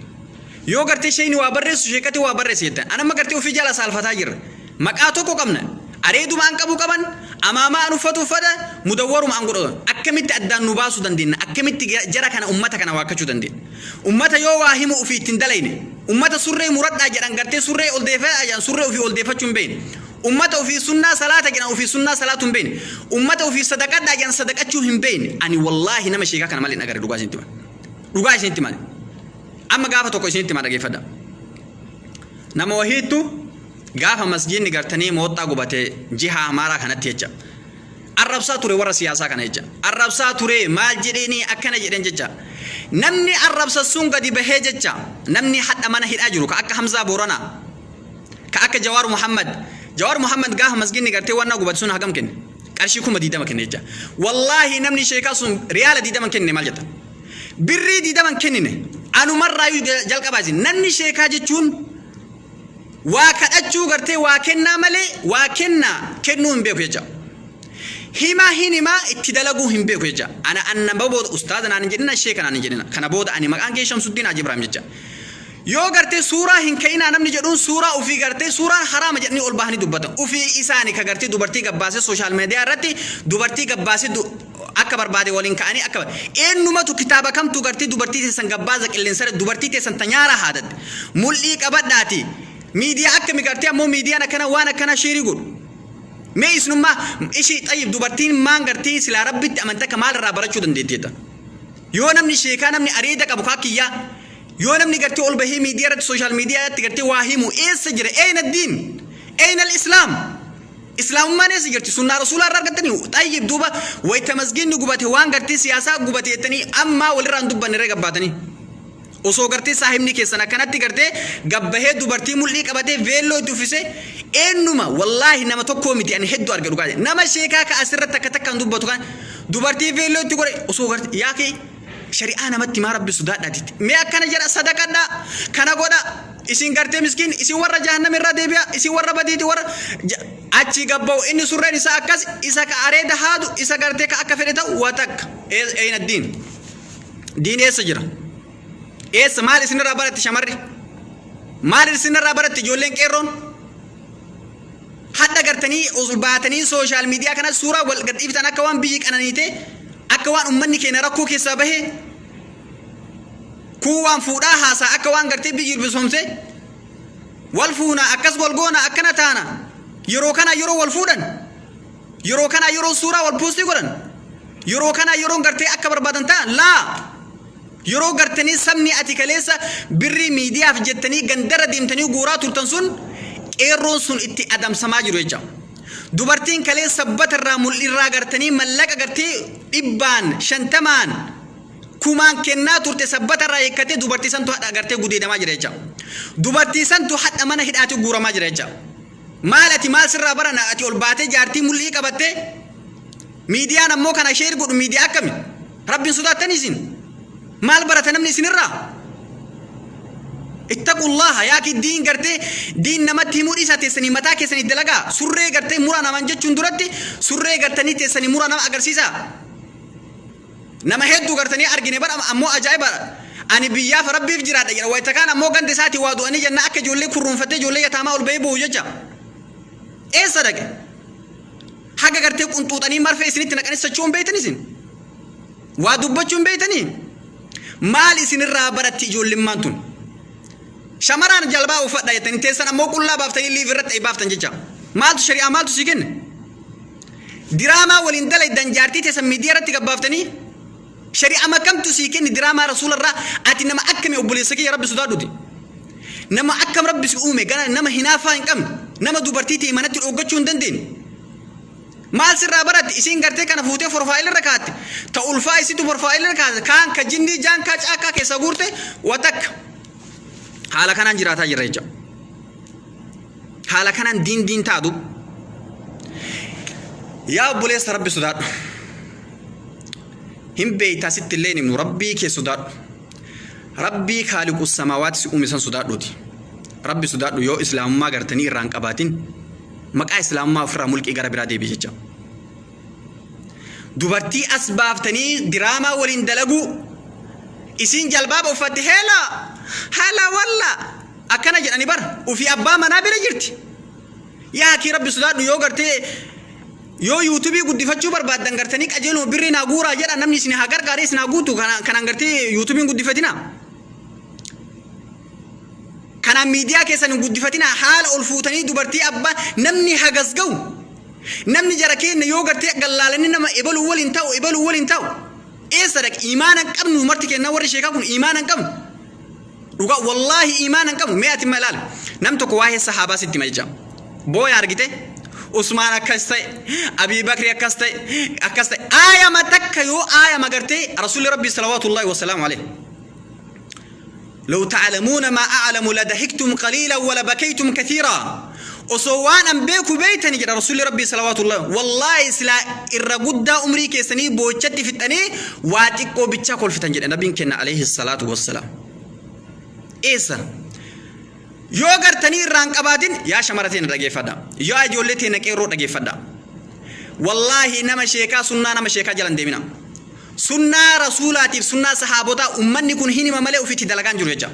Yoo gartee sheeyni waa barreessu, sheekati waa barreesse jettan. Anamma gartee ofii jala saalfataa jirra. Maqaa tokko qabna. Areeduma an qabu qaban, amaamaa an uffatu uffata, mudawwaruma an godhatu. Akkamitti addaan nu baasuu dandeenya? Akkamitti jara kana, ummata kana waakkachuu dandeenya? Ummata yoo waa himu ofii ittiin dalayne. Ummata surree muradhaa jedhan, gartee surree ol deeffadhaa jedhan, surree ofii ol deeffachuu hin beekne. Ummata ofii sunnaa salaata jedhan, ofii sunnaa salaatu hin beekne. Ummata ofii sadaqadhaa jedhan, sadaqachuu hin beekne. Ani wallaahi nama sheekaa kana malee hin agarre, dhugaa isinitti hima. Dhugaa isinitti hima. Amma gaafa tokko isinitti hima, dhageeffadha. Nama wahiittu gaafa masjiidni gartanii mooxxaa gubate jiha Amaaraa kanatti jecha. Arrabsaa ture warra siyaasaa kana jecha. Arrabsaa ture, maal jedheeni, akkana jedheen jecha. Namni arrabsa sun gadi bahee jecha. Namni hadha mana hidhaa jiru ka akka Hamzaa Booranaa. Ka akka Jawaar Muhammad. Jawaar Muhammad gaafa masgiidni gartee waan gubate sun hagam kenne? Qarshii 20,000 kenne jecha. Wallaahi namni sheekaa sun riyaala 20 kenne, maal jetta? Birrii 20 kennine. Anumarraayyuu jalqabaa isin. Namni sheekaa jechuun waa kadhachuu, gartee waa kennaa malee waa kennaa kennuu hin beeku jecha. Himaa hin himaa, itti dalaguu hin beeku jecha. Ana anna booda ustaaza naan hin jedhina, sheeka naan hin jedhina. Kana booda ani maqaan kee Shamsuddiin Haji Ibrahim jecha. Yoo gartee suuraa hin ka'inaa namni jedhuun, suuraa ofii gartee suuraan haraama jedhanii ol bahanii dubbatan. Ofii isaani ka gartee dubartii gabbaasee social media irratti dubartii gabbaasee akka barbaade waliin ka'anii, akka eenyumatu kitaaba kamtu gartee dubartii teessan gabbaasa qilleensarra, dubartii teessan tanyaara haadatte mul'ii qabadhaati miidiyaa akkami gartee ammoo miidiyaan akkana waan akkana share godhu. Mee isinummaa ishii xayyib, dubartiin maan gartee silaa rabbitti amante akka maal irraa barachuu dandeetteetta? Yoo namni sheekaa, namni areeda qabu kaakiyyaa, yoo namni gartee ol bahee miidiyaa irratti, social media irratti gartee waa himu, eessa jira? Eeyna diin? Eeyna islaam? Islaamummaan eessa jirti? Sunnaa rasuulaa irraa argattanii? Xayyib, duuba wayita masgiidni gubate, waan gartee siyaasaa gubate jettanii ammaa walirraa hin dubbanne irra gabbaatanii. Osoo gartee saahibni keessan akkanatti gartee gabbahee dubartii mul'ii qabatee veelloo itti uffisee, eenyuma, wallaahi nama tokkoo miti, ani hedduu arge dhugaa. Nama sheekaa ka asirratti akka takkaan dubbatu kan dubartii veelloo itti godhe, osoo gartee yaa kee shari'aa namatti maa, rabbi sodaadhaati. Mee akkana jedha, sadaqadhaa, kana godha. Isin gartee miskiin, isin warra jahannam irraa deebi'a, isin warra badiiti, warra achi gabba'u, inni surreen isaa akkas, isa ka areeda haadu, isa gartee ka akka fedhe ta'u, waa takka. Eeyna diin? Diin eessa jira? Eessa? Maal isinirraa baratti shamarri? Maal isinirraa baratti ijoolleen qeerroon? Hadha gartanii ol baatanii social media kana suuraa wal gadhiiftan, akka waan biyyi qananiite, akka waan ummanni keenya rakkoo keessaa bahee, kuu waan fuudhaa haasaa, akka waan gartee biyyi bisoomse, wal fuuna, akkas wal goona, akkana taana. Yeroo kana yeroo wal fuudhan, yeroo kana yeroo suuraa wal post godhan, yeroo kana yeroo gartee akka barbaadan ta'an, laa yeroo gartanii sabni ati kaleessa birrii miidiyaaf jettanii gandarra deemtanii guuraa turtan sun, qeerroon sun itti adamsamaa jiru jecha. Dubartiin kaleessa sabbata irraa mul'irraa gartanii mallaqa gartee dhibbaan, shantamaan, kumaan kennaa turte, sabbata irraa hiikkatee dubartii santu hadha gartee gudeedamaa jira jecha. Dubartii santu hadha mana hidhaati guuramaa jira jecha. Maal ati, maal sirraa barana? Ati ol baatee jaartii mul'ii qabattee, miidiyaan ammoo kana share godhu miidiyaa akkami? Rabbiin sodaattanii isin? Maal barata namni isinirraa? Ittaqullaha yaaki. Diin gartee diin namatti himuu dhiisaa, teessanii mataa keessanii dalagaa. Surree gartee muraa namaan jechuun duratti surree gartanii teessanii muraa nama agarsiisaa. Nama hedduu gartanii argine bara ammoo ajaa'iba, ani biyyaaf rabbiif jiraadha jedha, wayita kaan ammoo ganda isaatii waa du'anii jenna akka ijoollee kurruunfattee ijoollee yataamaa ol bahee bu'u jecha. Eessa dhaqe? Haga gartee qunxuuxanii marfee isinitti naqanii socho'uu hin beektan isin? Waa dubbachuu hin beektanii? Maal isinirraa baratti ijoollummaan tun? Shamaraan jalbaa uffadha jettanii, teessan ammoo qullaa baaftanii live irratti baaftan jecha. Maaltu shari'aa maaltu sii kenne? Diraamaa waliin dalaydan, jaartii teessan miidiyaa irratti gabbaaftanii, shari'aa makamtu sii kenni? Diraamaa rasuularraa ati nama akkami? Obboleessa kiyya, rabbi sodaadhuti. Nama akkam rabbi si uume, gana nama hinaafaa hin qabne, nama dubartii ta'e manatti dhooggachuu hin dandeenye. Maal sirraa baratti? Isiin gartee kana fuutee profile irra kaatte. Ta ulfaa isitu profile irra kaatte. Kaan ka jinnii jaan kaa caakkaa keessa guurte watakka. Haala kanaan jiraataa jirra jecha. Haala kanaan diin diin taatu. Yaa obboleessa, Rabbi sodaadhu. Hin beeytaa, sitti illee himnu, Rabbii kee sodaadhu. Rabbii kaaliqu samaawaati si uume san sodaadhuuti. Rabbi sodaadhu. Yoo Islaamummaa gartanii irraa hin qabaatin, maqaa Islaamummaa ofirraa mulqii, gara biraa deebi jecha. Dubartii as baaftanii diraamaa waliin dalaguu, isiin jalbaaba uffatte, heela haala walla akkana jedhani bar ufii abbaa manaa bira jirti. Yaa kii, Rabbi sodaadhu. Yoo gartee yoo yuutuubii guddifachuu barbaaddan, gartanii qajeeluma birrii naa guuraa jedha, namni isin haa gargaaree isin haa guutu. Kanaan gartee yuutuubiin guddifatina. Kanaan miidiyaa keessan hin guddifatina. Haala ol fuutanii dubartii abbaa namni hagas ga'u, namni jara keenya yoo gartee gallaalanii nama ebaluu waliin ta'u, ebaluu waliin ta'u, eessa dhaqe? Imaana hin qabnu marti kenna. Warri sheekaa kun imaana hin qabnu. Dhugaa, wallaahi, imaana hin qabnu. Mee ati ma ilaali, nam tokko waa'ee sahaabaa sitti hima jecha. Booya argite, Usmaan akkas ta'e, Abii Bakri akkas ta'e, akkas ta'e. Aayama takka yoo aayama gartee Rasuulli Rabbii salawaatullaahi wasalaamu alayhi, "لو تعلمون ما أعلم لضحكتم قليلا ولبكيتم كثيرا." Osoo waan an beeku beeytani, jedha Rasuulli Rabbii salawaatullahi, wallaahi silaa irra guddaa umrii keessanii boochatti fixxanii waa xiqqoo bichaa kolfitan, jedhe nabiin kenna alayhi salaatu wassalaam. Eessa? Yoo gartanii irraan qabaatin, yaa shamara teena dhageeffadha. Yaa ijoollee teena qeerroo dhageeffadha. Wallaahi, nama sheekaa sunnaa, nama sheekaa jalan deemina. Sunnaa Rasuulaatiif sunnaa sahaabotaa ummanni kun hin hima malee ofiitti dalagaan jiru jecha.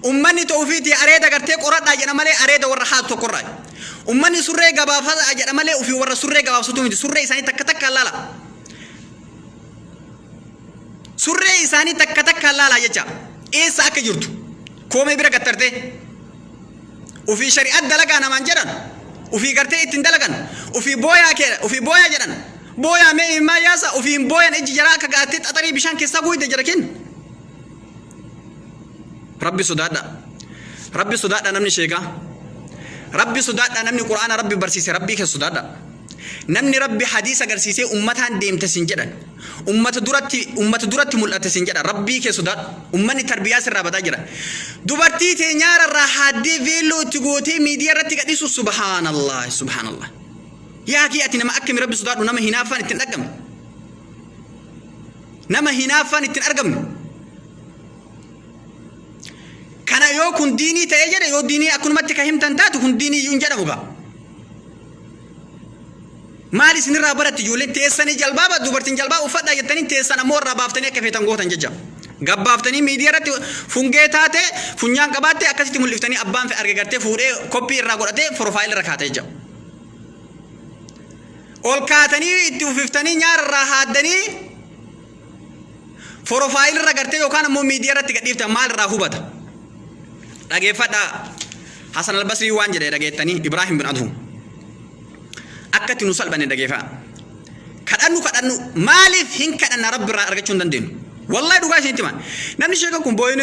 Ummanni ta'u ofiitti areeda gartee qoradhaa jedha malee areeda warra haatu tokkorraa. Ummanni surree gabaabsataa jedha malee ofii warra surree gabaabsatu miti. Surree isaanii takka takkaan laala. Surree isaanii takka takkaan laalaa jecha. Eessa akka jirtu? Koomee bira gattartee. Ofii shari'at dalagaa namaan jedhan. Ofii gartee ittiin dalagan. Ofii booyaa kee, ofii booyaa jedhan. Booyaa mee imimmaa yaasa, ofii hin booyan, ijji jaraa akka gaattee xaxarii bishaan keessaa guuyte jara kenna. Rabbi sodaadha. Rabbi sodaadha namni sheekaa. Rabbi sodaadha namni Qur'aana Rabbi barsiise, Rabbii keessa sodaadha. Namni Rabbi hadiisa agarsiisee ummataan deemte sin jedhan. Ummata duratti mul'ate sin jedhan. Rabbii kee sodaadhu. Ummanni tarbiyaa sirraa badaa jira. Dubartii tee nyaara irraa haaddee, veelloo itti gootee miidiyaa irratti gadhiisu, subhaanallah, subhaanallah. Yaa kee, ati nama akkami? Rabbi sodaadhu. Nama hinaaffaan ittiin argamne. Nama hinaaffaan ittiin argamne. Kana yoo kun diinii ta'ee jedhe, yoo diinii akkanumatti ka himtan taatu, kun diinii iyyuu hin jedhamu gaa. Maal isinirraa baratti ijoolleen teessanii? Jalbaaba dubartiin jalbaa uffadhaa jettanii, teessan ammoo irraa baaftanii akka feetan gootan jecha. Gabbaaftanii miidiyaa irratti fungee taate, funyaan qabaatte akkasitti mul'iftanii, abbaan arge gartee fuudhee koppii irraa godhatee profile irra kaata jecha. Ol kaatanii itti ufiftanii, nyaara irraa haaddanii profile irra gartee yookaan ammoo miidiyaa irratti gadhiiftan, maal irraa hubata? Dhageeffadhaa. Hasan Albasrii waan jedhe dhageettanii? Ibraahim bin Adhum. Akkatti nu salphanne dhageeffaa. Kadhannu kadhannu maaliif hin kadhanna? Rabbi irraa argachuu hin dandeenyu. Wallahi, dhugaa isinitti hima. Namni sheekan kun boo'ee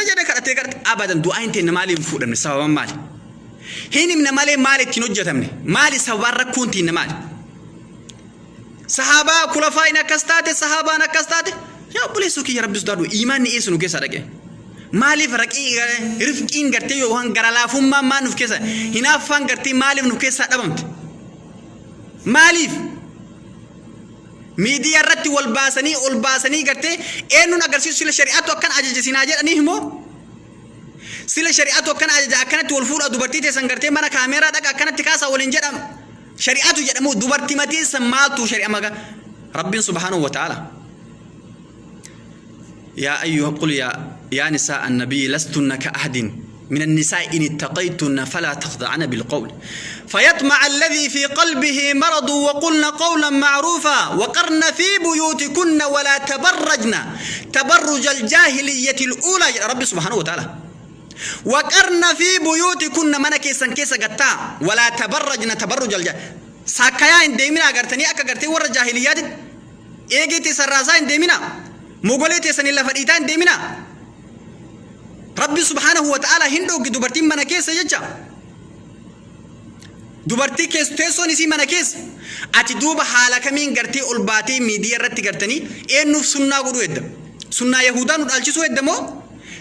jedhee kadhatee kadhate, abadan du'aa hin teenne. Maaliif hin fuudhamne? Sababan maali? Hin himna malee maal ittiin hojjetamne? Maali sababaan rakkoon tiinna maali? Sahaabaa kulafaayin akkas taate, sahaabaan akkas taate. Yaa obboleessoo kiyya, Rabbi sodaadhu. Iimaanni eessa nu keessaa dhaqe? Maaliif raqii rifqiin gartee yookaan gara laafummaan maal nuuf keessa, hinaaffaan gartee maaliif nu keessaa dhabamte? Maaliif? Miidiyaa irratti wal baasanii ol baasanii gartee eenyuun agarsiisu? Sila shari'aatu akkana ajaja sinaa jedhanii himoo? Sila shari'aatu akkana ajaja, akkanatti wal fuudha, dubartii teessan gartee mana kaameeraa dhaqa, akkanatti kaasaa waliin jedhama. Shari'atu jedhamu dubartii mateessan maaltu shari'a maga? Rabbiin subhaanahu wa ta'ala, يا أيها قل يا نساء النبي لستن كأحد من النساء إن اتقيتن فلا تخضعن بالقول فيطمع الذي في قلبه مرض وقلن قولا معروفا وقرن في بيوتكن ولا تبرجن تبرج الجاهلية الأولى. يا رب سبحانه وتعالى، وقرن في بيوتكن، mana keessan keessa gattaa، ولا تبرجن تبرج الجاهلية، saakkayaa hin deemina gartanii akka gartee warra jaahiliyyaatti eegee teessan raasaa hin deemina, mogolee teessanii lafa dhiitaa hin deemina. Rabbi subhaanahu wa ta'ala hin dhoogge dubartiin mana keessa jecha. Dubartii keessa teessoon isii mana keessa. Ati duuba haala kamiin gartee ol baatee miidiyaa irratti gartanii eenyuuf sunnaa godhuu hedda? Sunnaa Yahudaa nu dhaalchisuu hedda moo?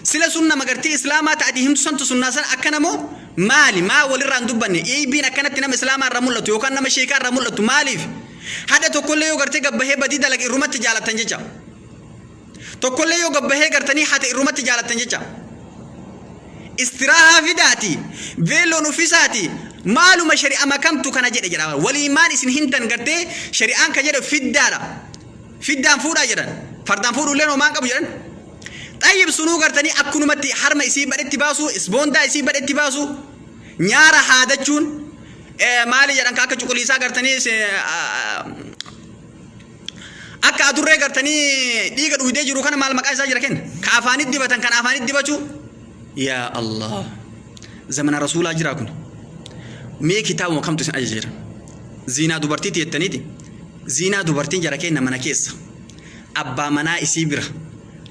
Sila sun nama gartee islaamaa ta'ati himtu santu sunnaa san akkana moo maali? Maa walirraa hin dubbanne? Eeybiin akkanatti nama islaamaa irraa mul'atu yookaan nama sheekaa irraa mul'atu maaliif? Hada tokkollee yoo gartee gabbahee badii dalage irrumatti jaalattan jecha. Tokkollee yoo gabbahee gartanii hate irrumatti jaalattan jecha. Istiraahaa fidaati, veelloon uffisaati, maaluma shari'ama kamtu kana jedhe jedha. Walii maan isin hintan gartee shari'aan ka jedhe fiddaadha. Fiddaan fuudhaa jedhan. Fardaan fuudhulleen homaan qabu jedhan. Xayyib sunuu gartanii akkunumatti harma isii badhetti baasuu, isboondaa isii badhetti baasuu, nyaara haadachuun, maali jedhan ka akka cuquliisaa gartanii akka adurree gartanii dhiiga dhuydee jiru kana maal maqaa isaa jira kenna. Ka afaanit dibatan kan afaanit dibachuu. Yaa Allah. Zamana rasuulaa jiraa kun. Mee kitaabuma kamtu isin ajaja jira. Ziinaa dubartiiti jettaniiti. Ziinaa dubartiin jara kenna mana keessa. Abbaa manaa isii bira.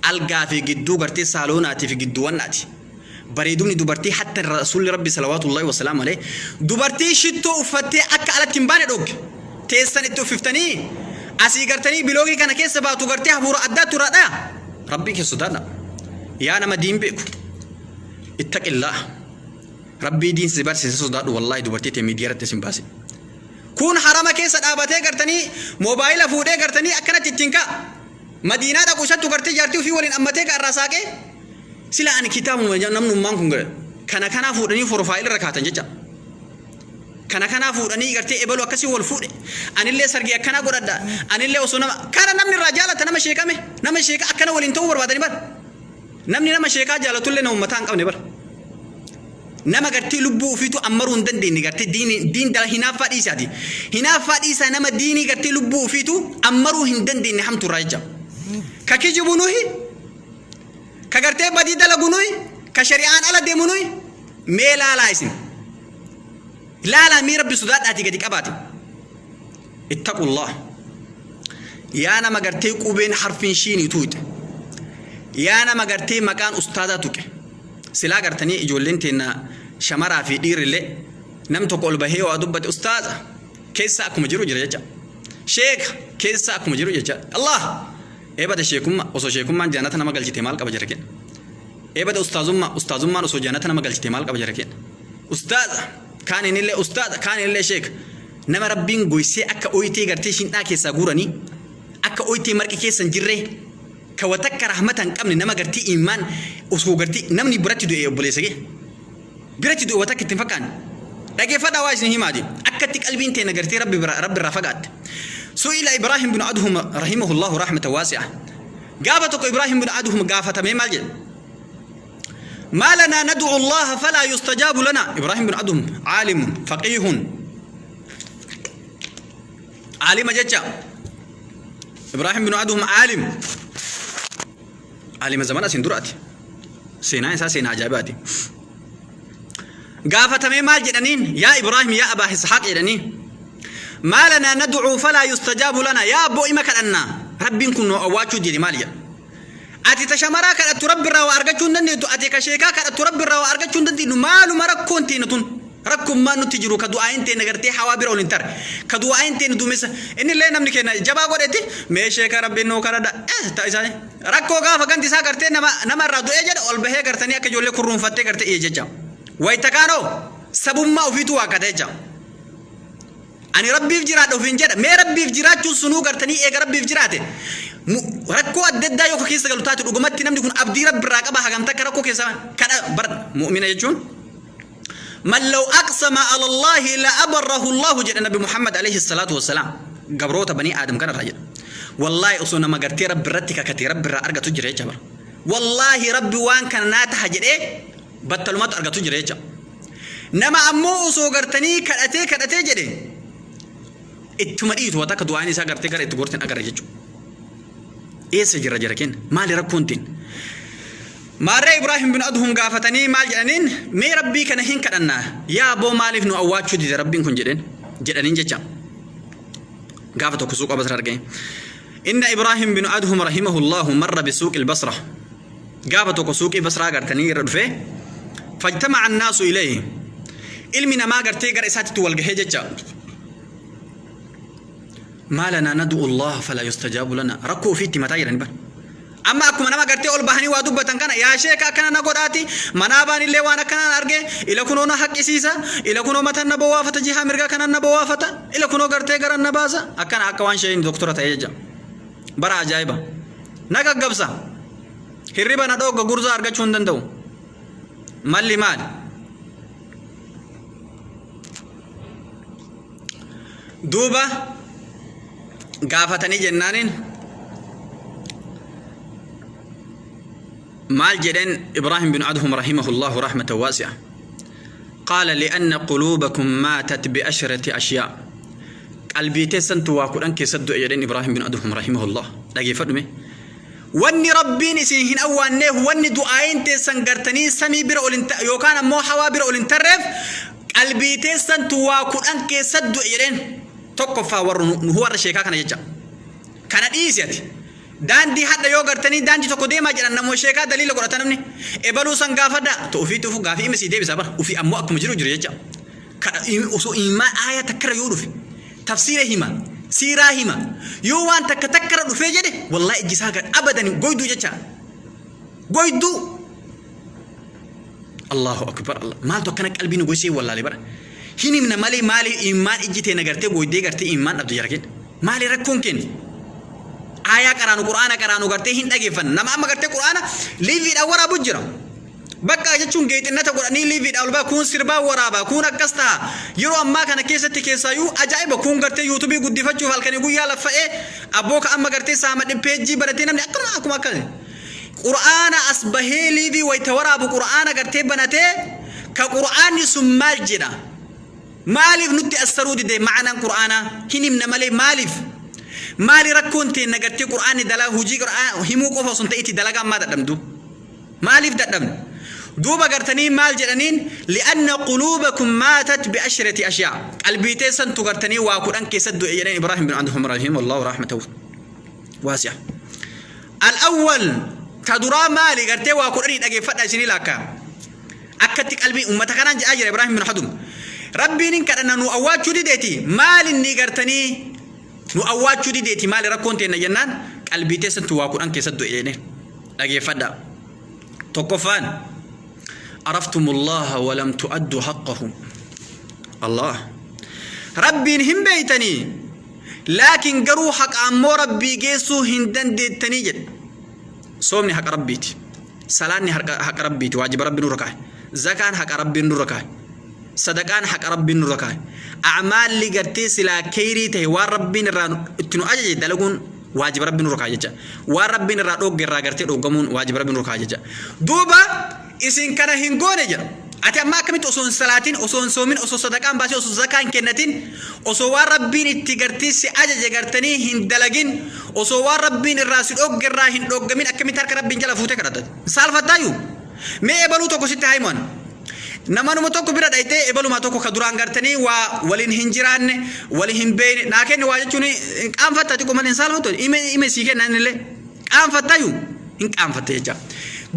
Algaa fi gidduu gartee saaloonaatii fi gidduu wannaati. Bareedumni dubartii hatta rasuulli rabbi salawaatullahi wasalaamu alayhi dubartii shittoo uffattee akka alatti hin baane dhogge. Teessan itti uffiftanii asii gartanii biloogii kana keessa baatu gartee hafuura addaattu irraa dhaya. Rabbii kee sodaadha. Yaa nama diin beeku. Ittaqillaa. Rabbii diin si barsiise sodaadhu wallaahi dubartii tee miidiyaa irratti isin baase. Kun harama keessa dhaabatee gartanii moobaayila fuudhee gartanii akkanatti ittiin ka'a. Madiinaa dhaqu isattu gartee jaartii ofii waliin ammatee ka irraa saaqee sila ani kitaabuma namnummaan kun kana kanaa fuudhanii forfaayila irra kaatan jecha. Kana kanaa fuudhanii gartee ebalu akkasii wal fuudhe. Anillee sargii akkanaa godhadha. Anillee osoo nama kana namni irraa jaalata nama sheekame nama sheeka akkana waliin ta'uu barbaadanii bara. Namni nama sheekaa jaalatullee nama mataa hin qabne bara. Nama gartee lubbuu ofiitu ammaruu hin dandeenye gartee diini diin dala hinaaffaa dhiisaati. Hinaaffaa dhiisaa nama diinii gartee lubbuu ofiitu ammaruu hin dandeenye hamtu irraa jecha. Ka kijibu nuhi, ka gartee badii dalagu nuhi, ka shari'aan ala deemu nuhi, mee laalaa isin. Laalaa mee rabbi sodaadhaatii gadi qabaati. Ittaqullah. Yaa nama gartee qubeen harfiin shiinii tuuxe. Yaa nama gartee maqaan ustaazaa tuqe. Silaa gartanii ijoolleen teenna shamaraa fi dhiirrillee nam tokko ol bahee waa dubbate ustaaza keessa akkuma jiru jira jecha. Sheeka keessa akkuma jiru jecha. Allah! Eebada sheekummaa osoo sheekummaan jannata nama galchite maal qaba jira kenna. Eebada ustaazummaa ustaazummaan osoo jannata nama galchite maal qaba jira kenna. Ustaaza kaan inillee ustaaza kaan inillee sheeka. Nama rabbiin goysee akka oytee gartee shindhaa keessaa guuranii akka oytee marqi keessa hin jirree ka wa takka rahmata hin qabne nama gartee imaan osoo gartee namni biratti du'e obboleessa kee biratti du'e wa takka itti hin fakkaanne dhageeffadhaa waa isin himaati akkatti qalbiin teena gartee rabbi bira rabbi irraa fagaatte. Su'ila Ibraahim bin Adhum rahimahullahu rahmata waasi'a. Gaafa tokko Ibraahim bin Adhum gaafatamee maal jedhe? ما لنا ندعو الله فلا يستجاب لنا. إبراهيم بن أدهم عالم فقيه عالم جتا إبراهيم بن أدهم عالم عالم زمان أسين دراتي سينا إنسان سينا عجائباتي gaafatamee maal jedhaniin? Yaa Ibraahim, yaa Abaa Ishaaq jedhanii, maa lanaa nad'uu falaa yustajaabu lana. Yaa abboo, ima kadhannaa rabbiin kun nu awwaachuu dide maal jedha? Ati ta shamaraa kadhattu rabbi irraa waa argachuu hin dandeettu. Ati ka sheekaa kadhattu rabbi irraa waa argachuu hin dandeettu. Maaluma rakkoon teena tun? Rakkummaan nutti jiru ka du'aayin teena gartee hawaa bira ol hin tarre, ka du'aayin teena duumessa. Inni illee namni keenya jabaa godhetti mee sheeka rabbiin nuu kadhadha ta isaanii rakkoo gaafa ganti isaa gartee nama nama irraa du'ee jedha ol bahee gartanii akka ijoollee kurruunfattee gartee iyya jecha. Wayita kaanoo sabummaa ofiitu waakkata jecha. Ani rabbiif jiraadha ofiin jedha. Mee rabbiif jiraachuun sunuu gartanii eega rabbiif jiraate rakkoo adda addaa yoo keessa galu taate dhugumatti namni kun abdii rabbi irraa qaba hagam takka rakkoo keessa kadha bar. Mu'mina jechuun man law aqsama ala Allahi la abarrahu Allahu jedha Nabi Muhammad alayhi salaatu wassalaam. Gabroota banii Aadam kanarraa jedha. Wallaahi osoo nama gartee rabbi irratti kakatee rabbi irraa argatu jira jecha bara. Wallaahi rabbi waan kana naa taha jedhee battalumatti argatu jira jecha. Nama ammoo osoo gartanii kadhatee kadhatee jedhe ittuma dhiitu waan takka du'aan isaa gartee gara itti gortin agarra jechuudha. Eessa jirra jara kenna? Maali rakkoon tiin? Maarree Ibraahim bin Adhum gaafatanii maal jedhaniin? Mee rabbii kana hin kadhannaa yaa abboo, maaliif nu awwaachuu dide rabbiin kun jedheen jedhaniin jecha. Gaafa tokko suuqa Basra argee. Inna Ibraahim bin Adhum rahimahullahu marra bisuuqil Basra. Gaafa tokko suuqii Basraa gartanii irra dhufee fajtama'a annaasu ilayhi, ilmi namaa gartee gara isaatitti wal gahee jecha. Maa lanaa nad'u Allah falaa yustajaabu lana. Rakkoo ofiitti mataa jedhani bara. Amma akkuma nama gartee ol bahanii waa dubbatan kana, yaa sheeka akkana na godhaati, manaabaan illee waan akkanaan arge, ila kunoo na haqqisiisa, ila kunoo mataan na bowaafata, jihaa mirgaa kanaan na bowaafata, ila kunoo gartee garan na baasa, akkana akka waan sheeyin doktora ta'ee jecha. Bara ajaa'iba. Na gaggabsa. Hirriba na dhoogga, gurzaa argachuu hin danda'u. Malli maali? Duuba gaafatanii jennaaniin maal jedheen Ibraahim bin Adhum rahimahullahu rahmatan waasi'a. Qaala li'anna quluubakum maatat bi'ashrati ashyaa. Qalbii teessantu waa 10 keessatti du'e jedheen Ibraahim bin Adhum rahimahullah. Dhageeffadhu mee. Wanni Rabbiin isin hin awwaanneef, wanni du'aa'iin teessan gartanii samii bira ol hin yookaan ammoo hawaa bira ol hin tarreef, qalbii teessantu waa 10 keessatti du'e jedheen. Tokkoffaa warra nu warra sheekaa kana jecha. Kana dhiisi ati. Daandii hadha yoo gartanii daandii tokko deemaa jedhan namuma sheekaa daliila godhata namni. Ebaluu san gaafadha. To ofii tufu gaafii ime sii deebisa bara. Ofii ammoo akkuma jiru jiru jecha. Osoo imaan aayaa takkarra yoo dhufe tafsiira hima, siiraa hima, yoo waan takka takkarra dhufee jedhe, wallaahi ijji isaa gad abadan goyduu jecha, goyduu. Allahu akbar, Allah. Maaltu akkana qalbii nu goysee wallaale bara? Hin himna malee maali imaan ijji teena gartee goydee gartee imaan dhabde jara keenya? Maali rakkoon keenya? Aayaa qaraanu, qur'aana qaraanu gartee hin dhageeffanna. Nama amma gartee qur'aana liiviidhaan waraabu jira. Bakka jechuun geexinnata godhanii liiviidhaan ol ba'a, kuun sirbaa waraaba, kuun akkas ta'a. Yeroo ammaa kana keessatti keessaayyuu ajaa'iba, kuun gartee yuutuubii guddifachuuf halkanii guyyaa laffa'ee abboo ka amma gartee saama peejjii banatee namni akkanuma akkuma akkana. Qur'aana as bahee liivii wayita waraabu qur'aana gartee banatee ka qur'aanni sun maal jedha? Maaliif nutti assaruu dide ma'anaan qur'aanaa? Hin himna malee maaliif? Maali rakkoon teenna gartee qur'aanni dalaa hojii qur'aana himuu qofa osoo hin ta'in itti dalagaa ammaa dadhabdu? Maaliif dadhabne? Duuba gartanii maal jedhaniin? Li'anna quluubakum maatat bi'ashrati ashyaa. Qalbii teessantu gartanii waa 10 keessatti du'e jedheen Ibraahim bin Adham rahimahullahu rahmatahu waasi'a. Al-awwal ta duraa maali gartee waa kudhanii dhageeffadha isinii laakkaa. Akkatti qalbii ummata kanaan jedhaa jira Ibraahim bin Adham. Rabbiin hin kadhanna nu awwaachuu dideeti, maal inni gartanii nu awwaachuu dideeti, maali rakkoon teenna jennaan, qalbii teessantu waa 10 keessatti du'e jedheen. Dhageeffadhaa. Tokkoffaan, araftumullaha walam tu'addu haqqahu. Allah. Rabbiin hin beeytanii, laakiin garuu haqa ammoo Rabbii geessuu hin dandeettanii jedhe. Soomni haqa Rabbiiti. Salaanni haqa Rabbiiti, waajiba Rabbi nurra kaa'e. Zakaan haqa Rabbiin nurra kaa'e. Sadaqaan haqa Rabbiin nurra kaa'e. A'maalli gartee silaa keyrii ta'e, waan Rabbiin irraa itti nu ajaje dalaguun waajiba Rabbiin nurra kaa'e jecha. Waan Rabbiin irraa dhoogge irraa gartee dhooggamuun waajiba Rabbiin nurra kaa'e jecha. Duuba isin kana hin goone jedha. Ati amma akkamitti osoo hin salaatin, osoo hin soomin, osoo sadaqaa hin baasin, osoo zakaa hin kennatin, osoo waan Rabbiin itti gartee si ajaje gartanii hin dalagin, osoo waan Rabbiin irraa si dhoogge irraa hin dhooggamin akkamitti harka Rabbiin jala fuutee kadhatta? Saalfattaayyuu? Mee ebaluu tokko sitti haa himu ani. Namanuma tokko bira dhayxee ebalumaa tokko ka duraan gartanii waa waliin hin jiraanne, wali hin beeyne, naa kenni waa jechuun hin qaanfatta xiqqoo malee hin saalfattu. Ime ime sii kenna innillee qaanfattayu hin qaanfatte jecha.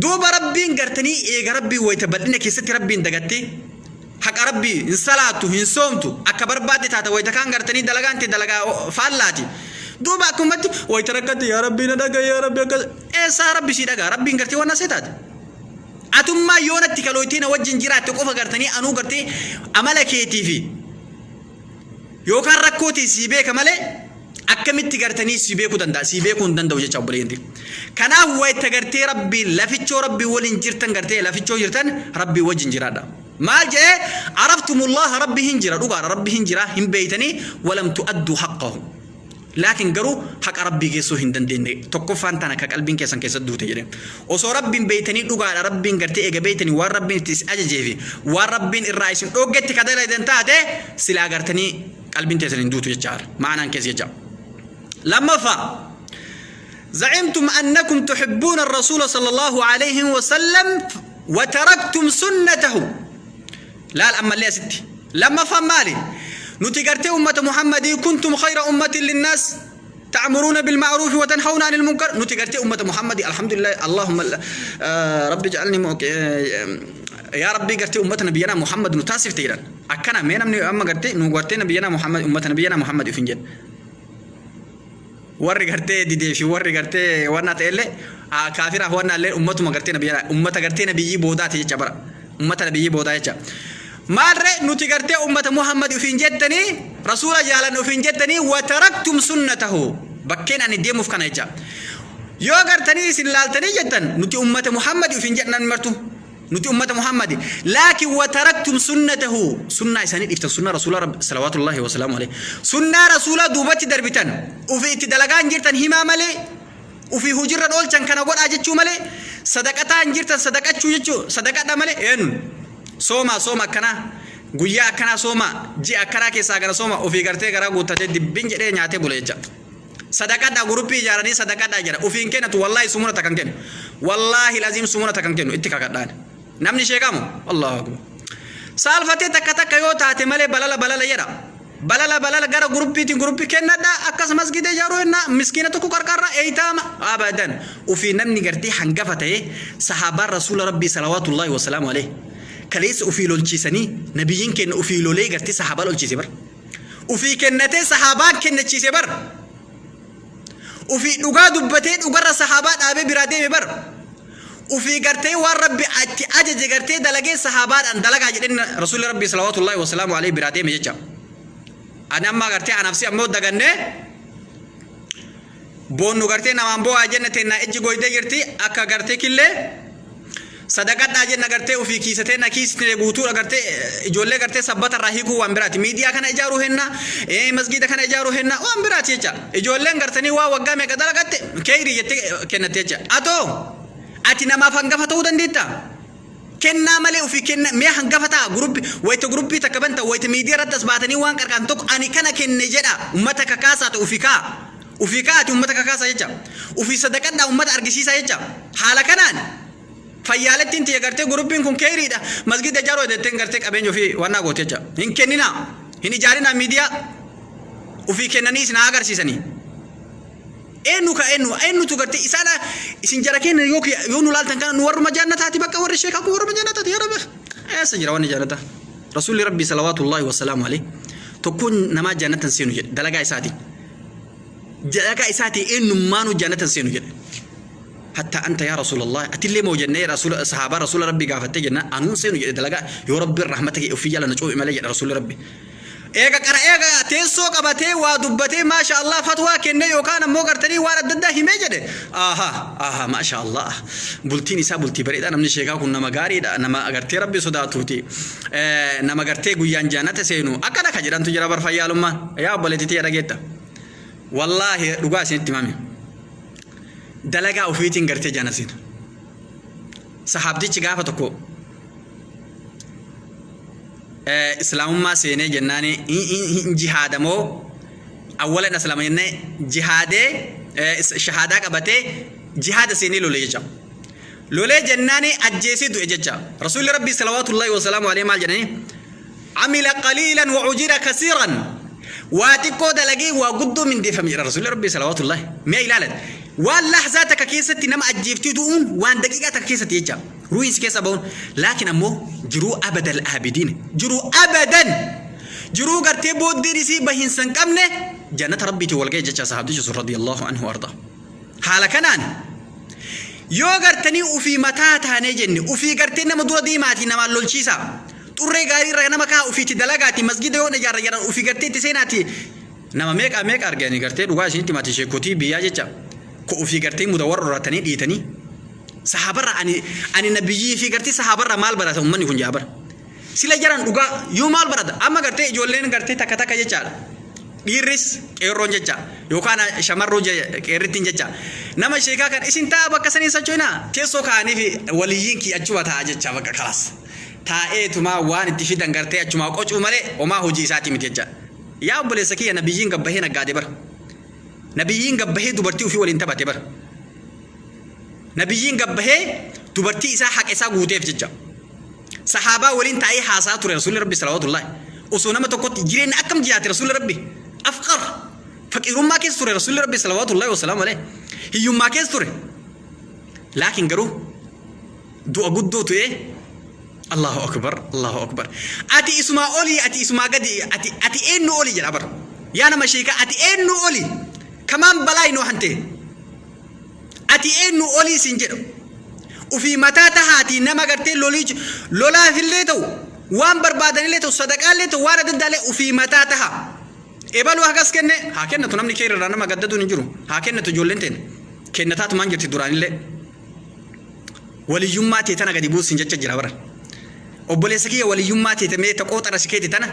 Duuba Rabbiin gartanii eega Rabbiin wayita bal'ina keessatti Rabbiin dagattee haqa Rabbii hin salaattu, hin soomtu, akka barbaadde taata, wayita kaan gartanii dalagaan tee dalagaa faallaati. Duuba akkumatti wayita rakkatte, yaa Rabbii na dhaga'i, yaa Rabbi akkas, eessaa Rabbi sii dhagaa? Rabbiin gartee waan asee taate. Atummaa yoo natti kalooytee na wajjin jiraatte qofa gartanii anuu gartee amala keetii fi yookaan rakkoo tee sii beeka malee akkamitti gartanii sii beekuu danda'a? Sii beekuu hin danda'u jecha obboleeyyan. Kanaaf wayita gartee Rabbiin lafichoo Rabbii waliin jirtan, gartee lafichoo jirtan Rabbii wajjin jiraadha. Maal jedhee? Araftumullaha, Rabbi hin jira, dhugaadha, Rabbi hin jira hin beeytanii, walam tu'adduu haqqahu. Laakiin garuu haqa Rabbii geessuu hin dandeenye. Tokkoffaan tana ka qalbiin keessan keessatti duute jedhe. Osoo Rabbiin beeytanii dhugaadha Rabbiin gartee eega beeytanii waan Rabbiin itti isin ajajee fi waan Rabbiin irraa isin dhooggetti ka dalaydan taate silaa gartanii qalbiin teessan hin duutu jechaadha. Ma'anaan keessa jecha. Lammaffaa, زعمتم أنكم تحبون الرسول صلى الله عليه وسلم وتركتم سنته. Laal ammallee asitti. Lammaffaan maali? Nuti gartee ummata Muhammadii, kuntum khayra ummatin linnaas ta'muruuna bilma'ruufi wa tanhawna anil munkar. Nuti gartee ummata Muhammadii, alhamdulillah, Allahumma rabbi ja'alni yaa rabbii gartee ummata nabiyyanaa Muhammad nu taasifte jedhan. Akkana mee namni amma gartee nu gartee nabiyyanaa Muhammad, ummata nabiyyanaa Muhammad ifin jedha. Warri gartee didee fi warri gartee wannaa ta'ellee kaafiraaf wannaa illee ummatuma gartee nabiyyaa ummata gartee nabiyyii boodaati jecha bara. Ummata nabiyyii boodaa jecha. Maalree nuti gartee ummata Muhammad ufiin jettanii, rasuula jaalanna ufiin jettanii, wataraktum sunnatahu, bakkeen ani deemuuf kana jecha. Yoo gartanii isin laaltanii jettan, nuti ummata Muhammad ufiin jedhan martu. Nuti ummata Muhammadi. Laakiin wataraktum sunnatahu, sunnaa isaanii dhiiftan, sunnaa rasuula Rabbi salawaatullahi wasalaamu alayhi. Sunnaa rasuulaa duubatti darbitan, ufii itti dalagaa hin jirtan himaa malee, ufii hujirra dhoolchan kana godhaa jechuu malee, sadaqataa hin jirtan sadaqachuu jechuu sadaqadha malee, eenyu soomaa sooma akkanaa, guyyaa akkanaa soomaa, ji'a akkanaa keessaa gara sooma, ufii gartee garaa guuttatee dibbin jedhee nyaatee bule jecha. Sadaqadhaa, guruppii ijaaranii sadaqadhaa jedha. Ufiin kennatu, wallaahi sumuna takkan kennu. Wallaahi laziim sumuna takkan kennu itti kakadhaan. Namni sheekamu Allahu akbar. Saalfatee takka takka yoo taate malee balala balala jedha. Balala balala gara guruppiitiin guruppii kennadha, akkasumas gidee ijaaruu henna, miskiina tokko qarqarra eeytaama abadan. Ufii namni gartee hangafa ta'ee sahaabaan rasuula rabbii salawaatullaahi wasalaamu alayhi kaleessa ufii lolchiisanii, nabiyyiin kenna ufii lolee gartee sahaabaa lolchiise bar. Ufii kennatee sahaabaan kennachiise bar. Ufii dhugaa dubbatee dhugarra sahaabaa dhaabee biraa deeme bar. Ufii gartee waan rabbi itti ajaje gartee dalagee sahaabaadhaan dalagaa jedheen rasuulli rabbii salawaatullaahi wasalaamu alayhi biraa deeme jecha. Ani amma gartee anaaf si ammoo dagannee boonnu gartee namaan boo'aa jenna, teennaa ijji goydee jirti akka gartee killee. Sadaqadhaa jenna, gartee ufii kiisatee na kiisne guutuudha, gartee ijoollee gartee sabbata irraa hiikuu waan biraati. Miidiyaa kana ijaaruu henna, masgiida kana ijaaruu henna, waan biraati jecha. Ijoolleen gartanii waa waggaa meeqa dalagatte keeyrii jettee kennatte jecha. Atoo ati namaaf hangafa ta'uu dandeetta? Kennaa malee ofii kenna mee hangafa ta'a. Guruppi wayita guruppii takka banta, wayita miidiyaa irratti as baatanii waan qarqaan tokko ani kana kenne jedha, ummata kakaasaa ta'e ofii kaa. Ofii kaa'ati ummata kakaasaa jecha. Ofii sadaqadhaa ummata argisiisaa jecha. Haala kanaan fayyaalettiin tiyya gartee guruppiin kun keeyriidha. Masgida ijaaruu jetteen gartee qabeenya ofii wannaa goote jecha. Hin kenninaa. Hin ijaarinaa miidiyaa. Ofii kennanii isin haa agarsiisanii. Eenyu ka eenyu eenyutu gartee isaan isin jara keenya yoo nu laaltan kana nu warruma jannataati, bakka warri sheekaa kun warruma jannataati, yaa rabbi eessa jira wanni jannataa? Rasuulli rabbii salawaatullaahi wasalaamu alayhi tokkoon namaa jannatan seenu jedhe dalagaa isaatiin. Dalagaa isaatiin eenyummaanuu jannatan seenu jedhe. Hatta anta yaa Rasuulallah, atillee moo jennee rasuula sahaabaa rasuula rabbii gaafattee jennaan, anuun seenu jedhe dalagaa yoo rabbiin rahmata kee ofii jala na cuuphe malee jedhe rasuulli rabbi. Eega qara eega teessoo qabatee waa dubbatee, maasha Allah, fatwaa kennee yookaan ammoo gartanii waan adda addaa himee jedhe, aha aha, maasha Allah, bultiin isaa bultii bareedaa, namni sheekaa kun nama gaariidha, nama gartee rabbi sodaatuuti, nama gartee guyyaan jannata seenu akkana ka jedhantu jira bar. Fayyaalummaan yaa obboleettii tiyya dhageetta, wallaahi dhugaa isinitti himame, dalagaa ofiitiin gartee jannata seena. Sahaabtichi gaafa tokko islaamummaa seenee jennaan hin jihaadamoo awwalan islaama jennee jihaadee shahaadaa qabatee jihaada seenee lole jecha. Lolee jennaan ajjeesee du'e jecha. Rasuulli rabbii salawaatullaahi wasalaamu alayhi maal jedhanii? Amila qaliilan wa ujira kasiiran. Waa xiqqoo dalagee waa guddoo mindeeffame jedha rasuulli rabbii salawaatullaahi. Mee ilaalan, waan lahzaa takka keessatti nama ajjeeftee du'uun, waan daqiiqaa takka keessatti jecha. Ruuhiin si keessa ba'uun, laakiin ammoo jiruu abadal aabidiin, jiruu abadan, jiruu gartee booddeen isii bahiinsa hin qabne jannata rabbiitiin wal ga'e jecha sahaabtichi sun radiyallahu anhu arda. Haala kanaan yoo gartanii ufii mataa taanee jenne, ufii gartee nama dura deemaatii namaan lolchiisaa, xurree gaarii irra nama kaa, ufiitti dalagaati, masgida yoo ijaarra jedhan ufii gartee itti seenaati. Nama meeqa meeqa arganii gartee dhugaa isinitti mati sheekotii biyyaa jecha ko ufii gartee muda warra horatanii dhiitanii sahaabarra ani nabiyyii fi gartee sahaabarra maal barata ummanni kun jaa bara. Sila jaran dhugaa yoo maal barata? Amma gartee ijoolleen gartee takka takka jechaadha. Dhiirris qeerroon jecha yookaan shamarroo qeerrittiin jecha nama sheekaa kan isin ta'a bakka sanii socho'inaa teessoo kaa'anii fi waliyyiin kii achuma ta'a jecha, bakka kalaas taa'eetumaa waan itti fidan gartee achumaa qocuu malee homaa hojii isaatii miti jecha. Yaa obboleessa kiyya, nabiyyiin gabbahee naggaade bara. Nabiyyiin gabbahee dubartii ofii waliin taphate bara. Nabiyyiin gabbahee dubartii isaa haqa isaa guuteef jecha. Sahaabaa waliin taa'ee haasaa ture rasuulli rabbi salawaatullaahi. Osoo nama tokkotti jireenya akkam jiraate rasuulli rabbi? Afqar faqiirummaa keessa ture rasuulli rabbi salawaatullaahi wasalaamu alayhi. Hiyyummaa keessa ture. Laakiin garuu du'a guddoo tu'ee. Allahu akbar, Allahu akbar. Ati isumaa olii, ati isumaa gadi, ati eenyu olii jedha bara. Yaa nama sheekaa, ati eenyu olii? Kamaan balaay noo hantee. Ati eenyu olii siin jedhu. Ufii mataa tahaatii nama gartee lolii lolaafillee ta'u, waan barbaadanillee ta'u, sadaqaallee ta'u, waan adda addaallee ufii mataa taha. Ebaluu hagas kenne haa kennatu, namni keerra irraa nama gaddaduun hin jiru. Haa kennatu, ijoolleen teenya. Kennataatumaan jirti duraanillee. Waliyyummaa tee tana gadi buusin jecha jira bara. Obboleessa kiyya, waliyyummaa tee mee ta qooxarra si keeti tana,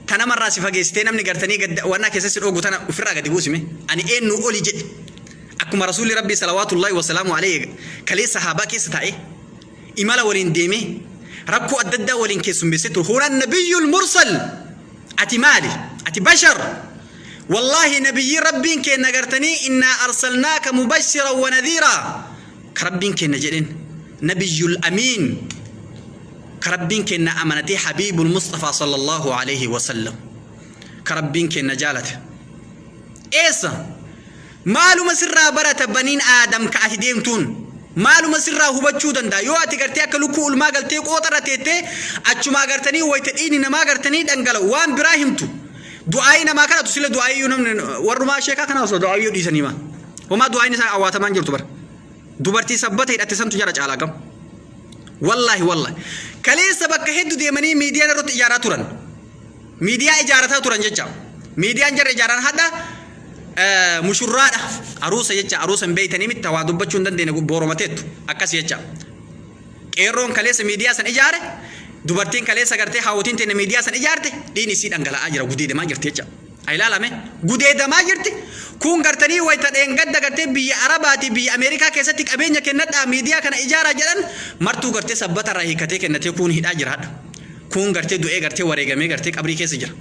ta namarraa si fageessitee namni gartanii wannaa keessa si dhoogu tana ofirraa gadi buusime. Ani eenyu oli jedhe. Akkuma Rasuulli Rabbii salawaatullaahi wasalaamu alayhi kalee sahaabaa keessa taa'ee imala waliin deemee rakkoo adda addaa waliin keessummeessee ture. Huwa nabiyyul mursal. Ati maali? Ati bashar. Wallaahi, nabiyyi Rabbiin kenna gartanii innaa arsalnaaka mubashiran wa nadhiiraa. Ka Rabbiin kenna jedheen nabiyyul amiin. Ka Rabbiin kenna amanatee habiibul Mustafaa sallallahu alayhi wasallam. Ka Rabbiin kenna jaalate. Eessa? Maaluma sirraa barata baniin Aadam ka ati deemtuun? Maaluma sirraa hubachuu danda'a? Yoo ati gartee akka lukkuu ulmaa galtee qooxarra teettee achumaa gartanii wayita dhiigni namaa gartanii dhangala'u waan biraa himtu. Du'aayii namaa kadhatu sila du'aayiyyuu namni warrumaa sheekaa kana osoo du'aayiyyuu dhiisanii maa. Homaa du'aayiin isaa awwaatamaan jirtu bara. Dubartii sabbata hidhatte santu jara caalaa gam. Wallaahi, wallaahi. Kaleessa bakka hedduu deemanii miidiyaan irratti ijaaraa turan. Miidiyaa ijaarataa turan jecha. Miidiyaan jarri ijaaran hadha mushurraadha. Aruusa jecha, aruusa hin beeytanii miti, waa dubbachuu hin dandeenye booromateettu akkas jecha. Qeerroon kaleessa miidiyaa san ijaare, dubartiin kaleessa gartee haawwotiin teenya miidiyaa san ijaarte, dhiigni isii dhangala'aa jira, gudeedamaa jirti jecha. Haa ilaalame, gudeedamaa jirti. Kun gartanii wayita dheengadda gartee biyya Arabaatii biyya Ameerikaa keessatti qabeenya kennadhaa, miidiyaa kana ijaaraa jedhan, martuu gartee sabbata irraa hiikkatee kennatee, kuun hidhaa jira hadha. Kuun gartee du'ee, gartee wareegamee, gartee qabrii keessa jira.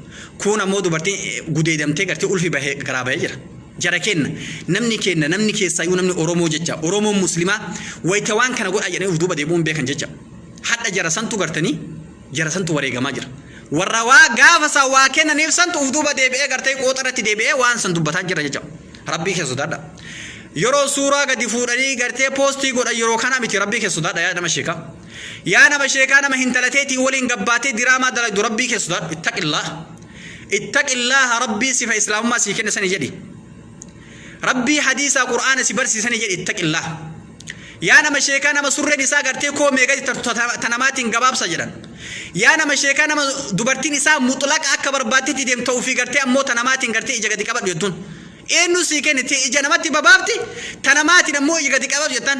Kuun ammoo dubartiin gudeedamtee, gartee ulfi bahee garaa bahee jira. Jara kenna, namni kenna, namni keessaayyuu namni Oromoo jecha, Oromoon Muslimaa wayita waan kana godhaa jedhanii of duuba deebi'uun beekan jecha. Hadha jara santu gartanii jara santu wareegamaa jira. Warra waa gaafa san waa kennaniif santu uf duuba deebi'ee gartee qooxa irratti deebi'ee waan san dubbataa jira jecha. Rabbii kee sodaadha. Yeroo suuraa gadi fuudhanii gartee poostii godhan yeroo kana miti. Rabbii kee sodaadha, yaa nama sheekaa. Yaa nama sheekaa, nama hintalateetii waliin gabbaatee diraamaa dalagdu, Rabbii kee sodaadhu. Ittaqillah. Ittaqillaaha, Rabbii sifa islaamummaa sii kenne sani jedhi. Rabbii hadiisaa Qur'aana si barsiisanii jedhi, ittaqillah. Yaa nama sheekaa, nama surreen isaa gartee koo meeqa tanamaatiin gabaabsa jedhan. Yaa nama sheekaa, nama dubartiin isaa mutlaqa akka barbaaddetti deemtu ofii gartee ammoo tanamaatiin gartee ija gadi qabadhu jettuun. Eenyu sii kenne ija namatti babaafti, tanamaatiin ammoo ija gadi qabadhu jettan?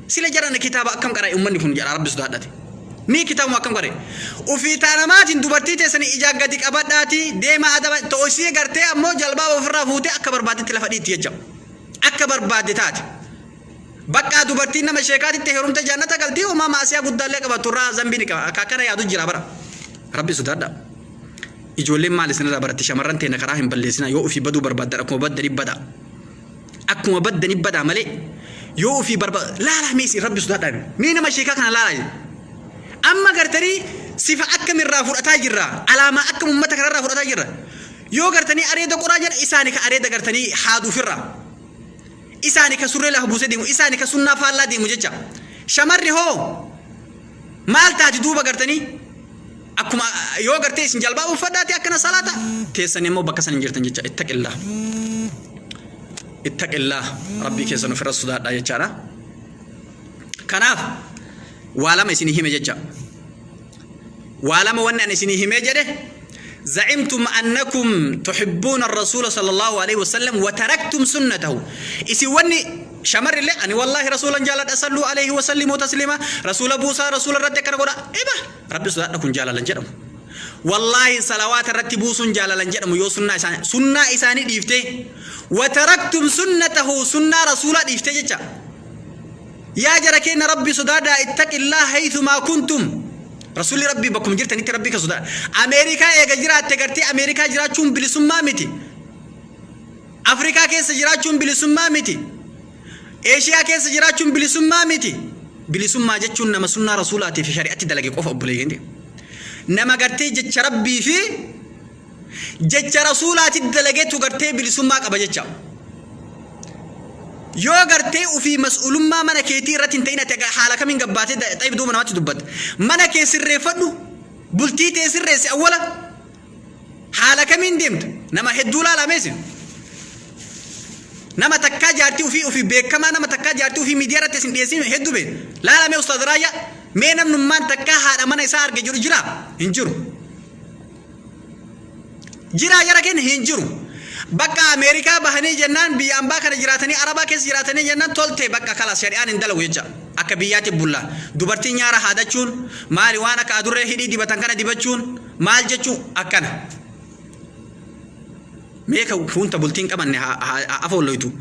Sila jarana kitaaba akkam qara'e uummanni kun jedha, Rabbi sodaadhate. Mii kitaabuma akkam qara'e? Ofii tanamaatiin dubartii teessanii ija gadi qabadhaati deema adaba ta'osii gartee ammoo jalbaaba ofirraa fuutee akka barbaaddetti lafa dhiitti jecha. Akka barbaadde taate. Bakka dubartiin nama sheekaatitti heerumte jannata galtii, homaa maasiyaa guddaallee qabattu irraa zambii ni qaba. Akka akkana yaadu jira bara. Rabbi sodaadha. Ijoolleen maal isinirraa baratti? Shamarran teenya karaa hin balleessinaa. Yoo ofii baduu barbaaddan akkuma baddanii bada. Akkuma baddanii badaa malee yoo ofii barbaadu laalaa mee isin Rabbi sodaadhaa. Mee nama sheekaa kana laalaa. Amma gartanii sifa akkamirraa fudhataa jirra? Alaamaa akkam uummata kanarraa fudhataa jirra? Yoo gartanii areeda qoraa jedhan, isaani ka areeda gartanii haaduufirraa. Isaani ka surree lafa buusee deemu, isaani ka sunnaa faallaa deemu jecha. Shamarri hoo maal taati duuba gartanii? Akkuma yoo gartee isin jalbaaba uffadhaati akkana salaata teessanii immoo bakka san hin jirtan jecha. Ittaqillaa. Ittaqillaa, Rabbii keessan ofirra sodaadhaa jechaadha. Kanaaf waa lama isinii hime jecha. Waa lama wanni ani isinii himee jedhe: زعمتم أنكم تحبون الرسول صلى الله عليه وسلم وتركتم سنته. إسي وني شمر اللي أني والله رسولا جالت، صلوا عليه وسلموا تسليما، رسول بوسى رسول الرد كان إبا ربي سودادha. Kun jaalalan jedhamu. Wallaahi, salawaata irratti buusuun jaalalan jedhamu yoo sunnaa isaanii, sunnaa isaanii dhiiftee, وتركتم سنته, sunnaa rasuulaa dhiiftee jecha. Yaa jara keenya, Rabbi sodaadhaa. اتق الله حيثما كنتم. Rasuulli Rabbii bakkuma jirtanitti Rabbii ka sodaadha. Ameerikaa eega jiraatte gartee Ameerikaa jiraachuun bilisummaa miti. Afrikaa keessa jiraachuun bilisummaa miti. Eeshiyaa keessa jiraachuun bilisummaa miti. Bilisummaa jechuun nama sunnaa rasuulaatii fi shari'atti dalage qofa, obboleeyyan. Nama gartee jecha Rabbii fi jecha rasuulaatti dalagetu gartee bilisummaa qaba jecha. Yoo gartee ufii mas'uulummaa mana keetii irratti hin ta'in, ati haala kamiin gabbaatee xayib duuba namatti dubbatta? Mana kee sirreeffadhu, bultii tee sirreessi awwala. Haala kamiin deemta? Nama hedduu laalameesi. Nama takkaa jaartii ufii ufii beekamaa, nama takkaa jaartii ufii miidiyaa irratti isin dhiyeessin hedduu beekna. Laala mee Ustaaz Raayyaa, mee namnummaan takkaa haadha mana isaa arge jiru jira? Hin jiru. Jiraa jara keenya? Hin jiru. Bakka Ameerikaa bahanii jennaan, biyya ambaa kana jiraatanii, Arabaa keessa jiraatanii jennaan, tolte bakka kalas shari'aan hin dalagu jecha. Akka biyyaatti bulla. Dubartiin nyaara haadachuun maali, waan akka adurree hidhii dibatan kana dibachuun maal jechuu akkana. Mee ka fuunta bultii hin qabanne haa afoolloytu.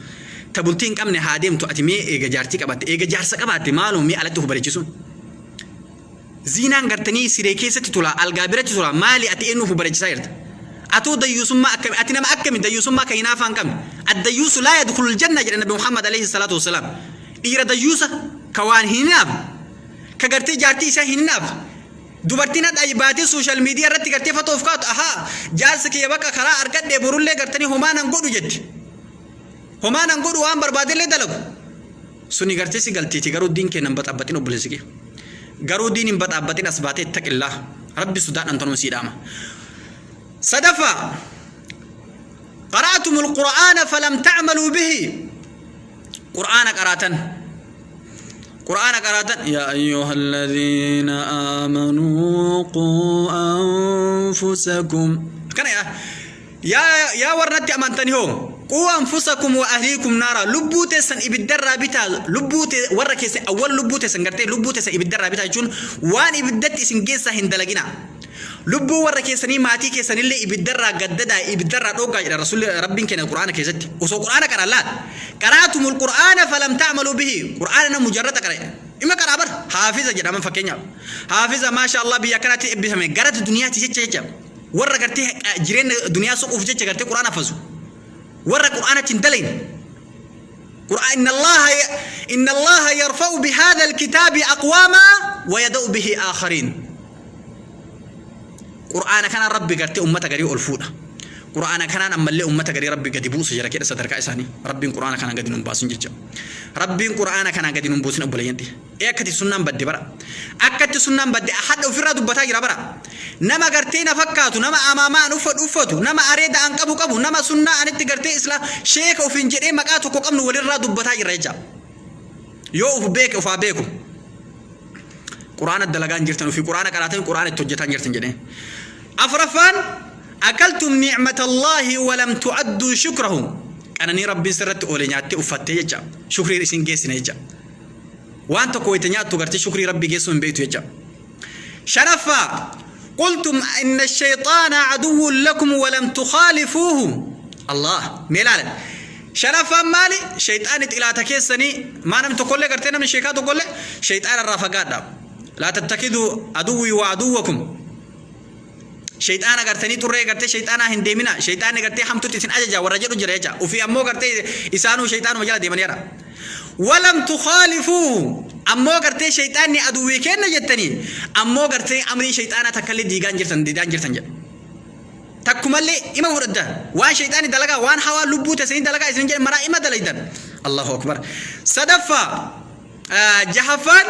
Ta bultii hin qabne haa deemtu. Ati mee eega jaartii qabatte, eega jaarsa qabaatte, maaloo mee alatti of bareechisuun. Ziinaan gartanii siree keessatti tola, algaa biratti tola, maali ati eenyuuf of bareechisaa jirta? Atoo dayyuusummaa akkami, ati nama akkami dayyuusummaa ka hinaafaa hin qabne? Addayyuusu laa yadkhulul janna jedhe Nabi Muhammad alayhi salaatu wassalaam. Dhiira dayyuusa ka waan hin hinaafne, ka gartee jaartii isaa hin hinaafne. Dubartiin hadha baatee social media irratti gartee fatoo of kaatu, ahaa, jaarsi kiyya bakka karaa argadhee borullee gartanii homaa nan godhu jetti. Homaa nan godhu, waan barbaadellee dalagu. Suni gartee si galtiiti, garuu diin kee nan baxaabbaxin, obboleessi kee. Garuu diin hin baxaabbaxin, as baatee ittaqillaa. Rabbi sodaadhaan tanuma sii dhaama. Sadaffaa, qara'atumul qur'aana falam ta'maluu bihi. Qur'aana qaraatan. Qur'aana qaraatan, yaa ayyuhalladhiina aamanuu quu anfusakum. Akkana yaa yaa warra natti amantani hoo, quu anfusakum wa ahliikum naara, lubbuu teessan ibiddarraa bitaa, lubbuu te warra keessa awwal lubbuu teessan gartee lubbuu teessan ibiddarraa bitaa jechuun waan ibiddatti isin geessaa hin dalaginaa. Lubbuu warra keessanii, maatii keessanillee ibiddarraa gaddadaa, ibiddarraa dhooggaa jedha Rasuulli Rabbiin keenya Qur'aana keessatti. Osoo Qur'aana qara'an laal. Qara'atumul Qur'aana falam ta'malu bihi. Qur'aana nama mujarrada qara'e. Ima qaraa bar haafiza jedhama fakkeenyaaf. Haafiza, maasha Allah, biyya akkanaatti eebbifame gara duniyaati jecha jecha. Warra gartee jireenya duniyaa soquuf jecha gartee Qur'aana hafazu. Warra Qur'aanatti hin dalayne. Qur'aan inna Allaha yarfa'u bihadha alkitaabi aqwaama wa yada'u bihi aakhariin. Qur'aana kanaan Rabbi gartee ummata garii ol fuudha. Qur'aana kanaan ammallee ummata garii Rabbi gadi buusa jira kedha sadarkaa isaanii. Rabbiin Qur'aana kanaan gadi nun baasin jecha. Rabbiin Qur'aana kanaan gadi nun buusin, obboleeyyan. Ee, akkatti sunnaan badde bara. Akkatti sunnaan badde hadha ofirraa dubbataa jira bara. Nama gartee na fakkaatu, nama amaamaa an uffadhu uffatu, nama areeda an qabu qabu, nama sunnaa anitti gartee islaa sheeka ofiin jedhee maqaa tokko qabnu walirraa dubbataa jira jecha. Yoo uf beeke ufaa beeku. Quraana dalagaa hin jirtan, ofii quraana qaraatan, quraana itti hojjetaa hin jirtan jedhee. Afraffaan, akaltum ni'matallaahi walam tu'adduu shukrahu. Qananii Rabbiin sirratti oole nyaattee uffattee jecha. Shukrii isin geessine jecha. Waan tokko wayita nyaattu gartee shukrii Rabbii geessuu hin beektu jecha. Shanaffaa, qultum inna shayxaana aduwwun lakum walam tukhaalifuuhu. Allah mee ilaalan. Shanaffaan maali? Shayxaanni xilaata keessanii maa namni tokkollee gartee namni sheekaa tokkollee shayxaana irraa fagaadha. Laa tattakiduu aduwwii wa aduwwakum. Shayxaana gartanii xurree gartee shayxaanaa hin deemina. Shayxaanni gartee hamtutti isin ajaja warra jedhu jira jecha. Ofii ammoo gartee isaanuu shayxaanuma jala deemanii jira. Walam tukhaalifuuhu, ammoo gartee shayxaanni aduwwii kenna jettanii ammoo gartee amrii shayxaanaa takkallee diigaan jirtan, didaan jirtan jedha. Takkumallee ima fudhadda waan shayxaanni dalagaa, waan hawaa lubbuu teessanii dalagaa isin jedhan maraa ima dalaydan. Allahu akbar. Sadaffaa, jahaffaan,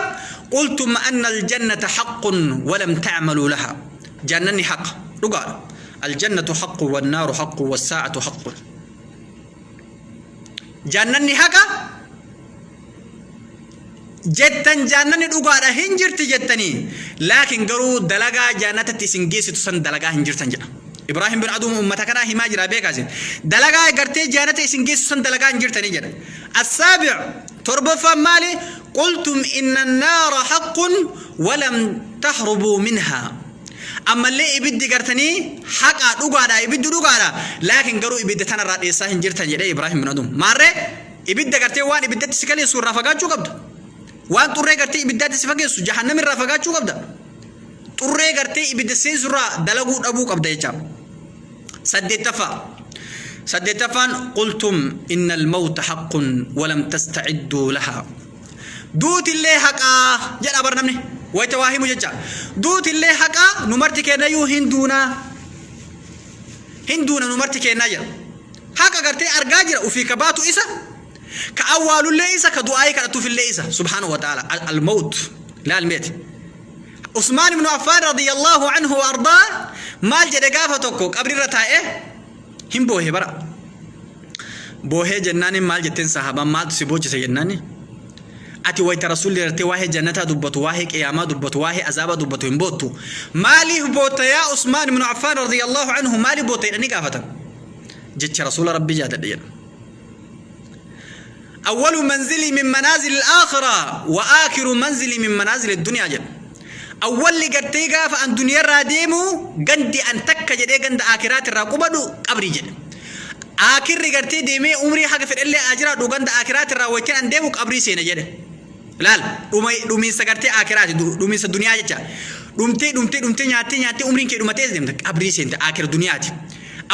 qultum anna aljannata haqqun walam ta'maluu laha. Jannanni haqa dhugaadha. Aljannatu haqqu, wannaaru haqqu, wassaa'atu haqqun. Jannanni haqa jettan, jannanni dhugaadha, hin jirti jettanii, laakiin garuu dalagaa jannatatti isin geessitu san dalagaa hin jirtan jedha. Ibraahim bin Aduum ummata kanaa himaa jira, beekaa isin. Dalagaa gartee jannata isin geessitu san dalagaa hin jirtanii jedha. Assaabic, torbaffaan maali? Qultum inna annaara haqqun walam tahrubuu minhaa. Ammallee ibiddi gartanii haqa dhugaadha, ibiddi dhugaadha, laakiin garuu ibidda tanarraa dheessaa hin jirtan jedhee Ibraahim bin Aduum. Maarree ibidda gartee waan ibiddatti si kaleessu irraa fagaachuu qabda. Waan xurree gartee ibiddaatti si fageessu jahannam irraa fagaachuu qabda. Xurree gartee ibidda seensu irraa dalaguu dhabuu qabda jecha. Saddeettaffaa. Saddeettaffaan, qultum inna al-mawta haqqun walam tastacidduu lahaa. Duutillee haqaa jedha bar namni wayita waa himu jecha. Duutillee haqaa, nu marti kennayyuu hin duunaa. Hin duuna nu marti kennaa jedha. Haqa gartee argaa jira, ufii ka baatu isa, ka awwaalullee isa, ka du'aayii kadhatuufillee isa, subhaanahu wa ta'ala. Al-mawt laal meeti. Usmaan ibnu Affaan radiyallahu anhu wa ardaa maal jedhe? Gaafa tokko qabrirra taa'ee hin boohe bara. Boohee jennaan maal jetteen sahaabaan maaltu si boochise jennaan ati wayta rasuulli gartee waa'ee jannataa dubbatu, waa'ee qiyaamaa dubbatu, waa'ee azaabaa dubbatu hin boottu. Maaliif bootta yaa Usmaan ibnu Affaan radiyallahu anhu maaliif bootta jedhanii gaafatan. Jecha rasuula rabbii jaadadhe jedha. أول منزلي من منازل الآخرة وآخر منزلي من منازل الدنيا jedha. Awwalli gartee gaafa an duniyaarraa deemu gandi an takka jedhee ganda akiraat irraa qubadhu qabrii jedhe. Akirri gartee deemee umrii haga fedhellee haa jiraadhu ganda akiraat irraa wajjin an deemu qabrii seena jedhe. Laal dhumiinsa gartee akiraati dhumiinsa duniyaa jecha. Dhumtee dhumtee dhumtee nyaattee nyaattee umriin kee dhumatee deemta qabrii seenta akira duniyaati.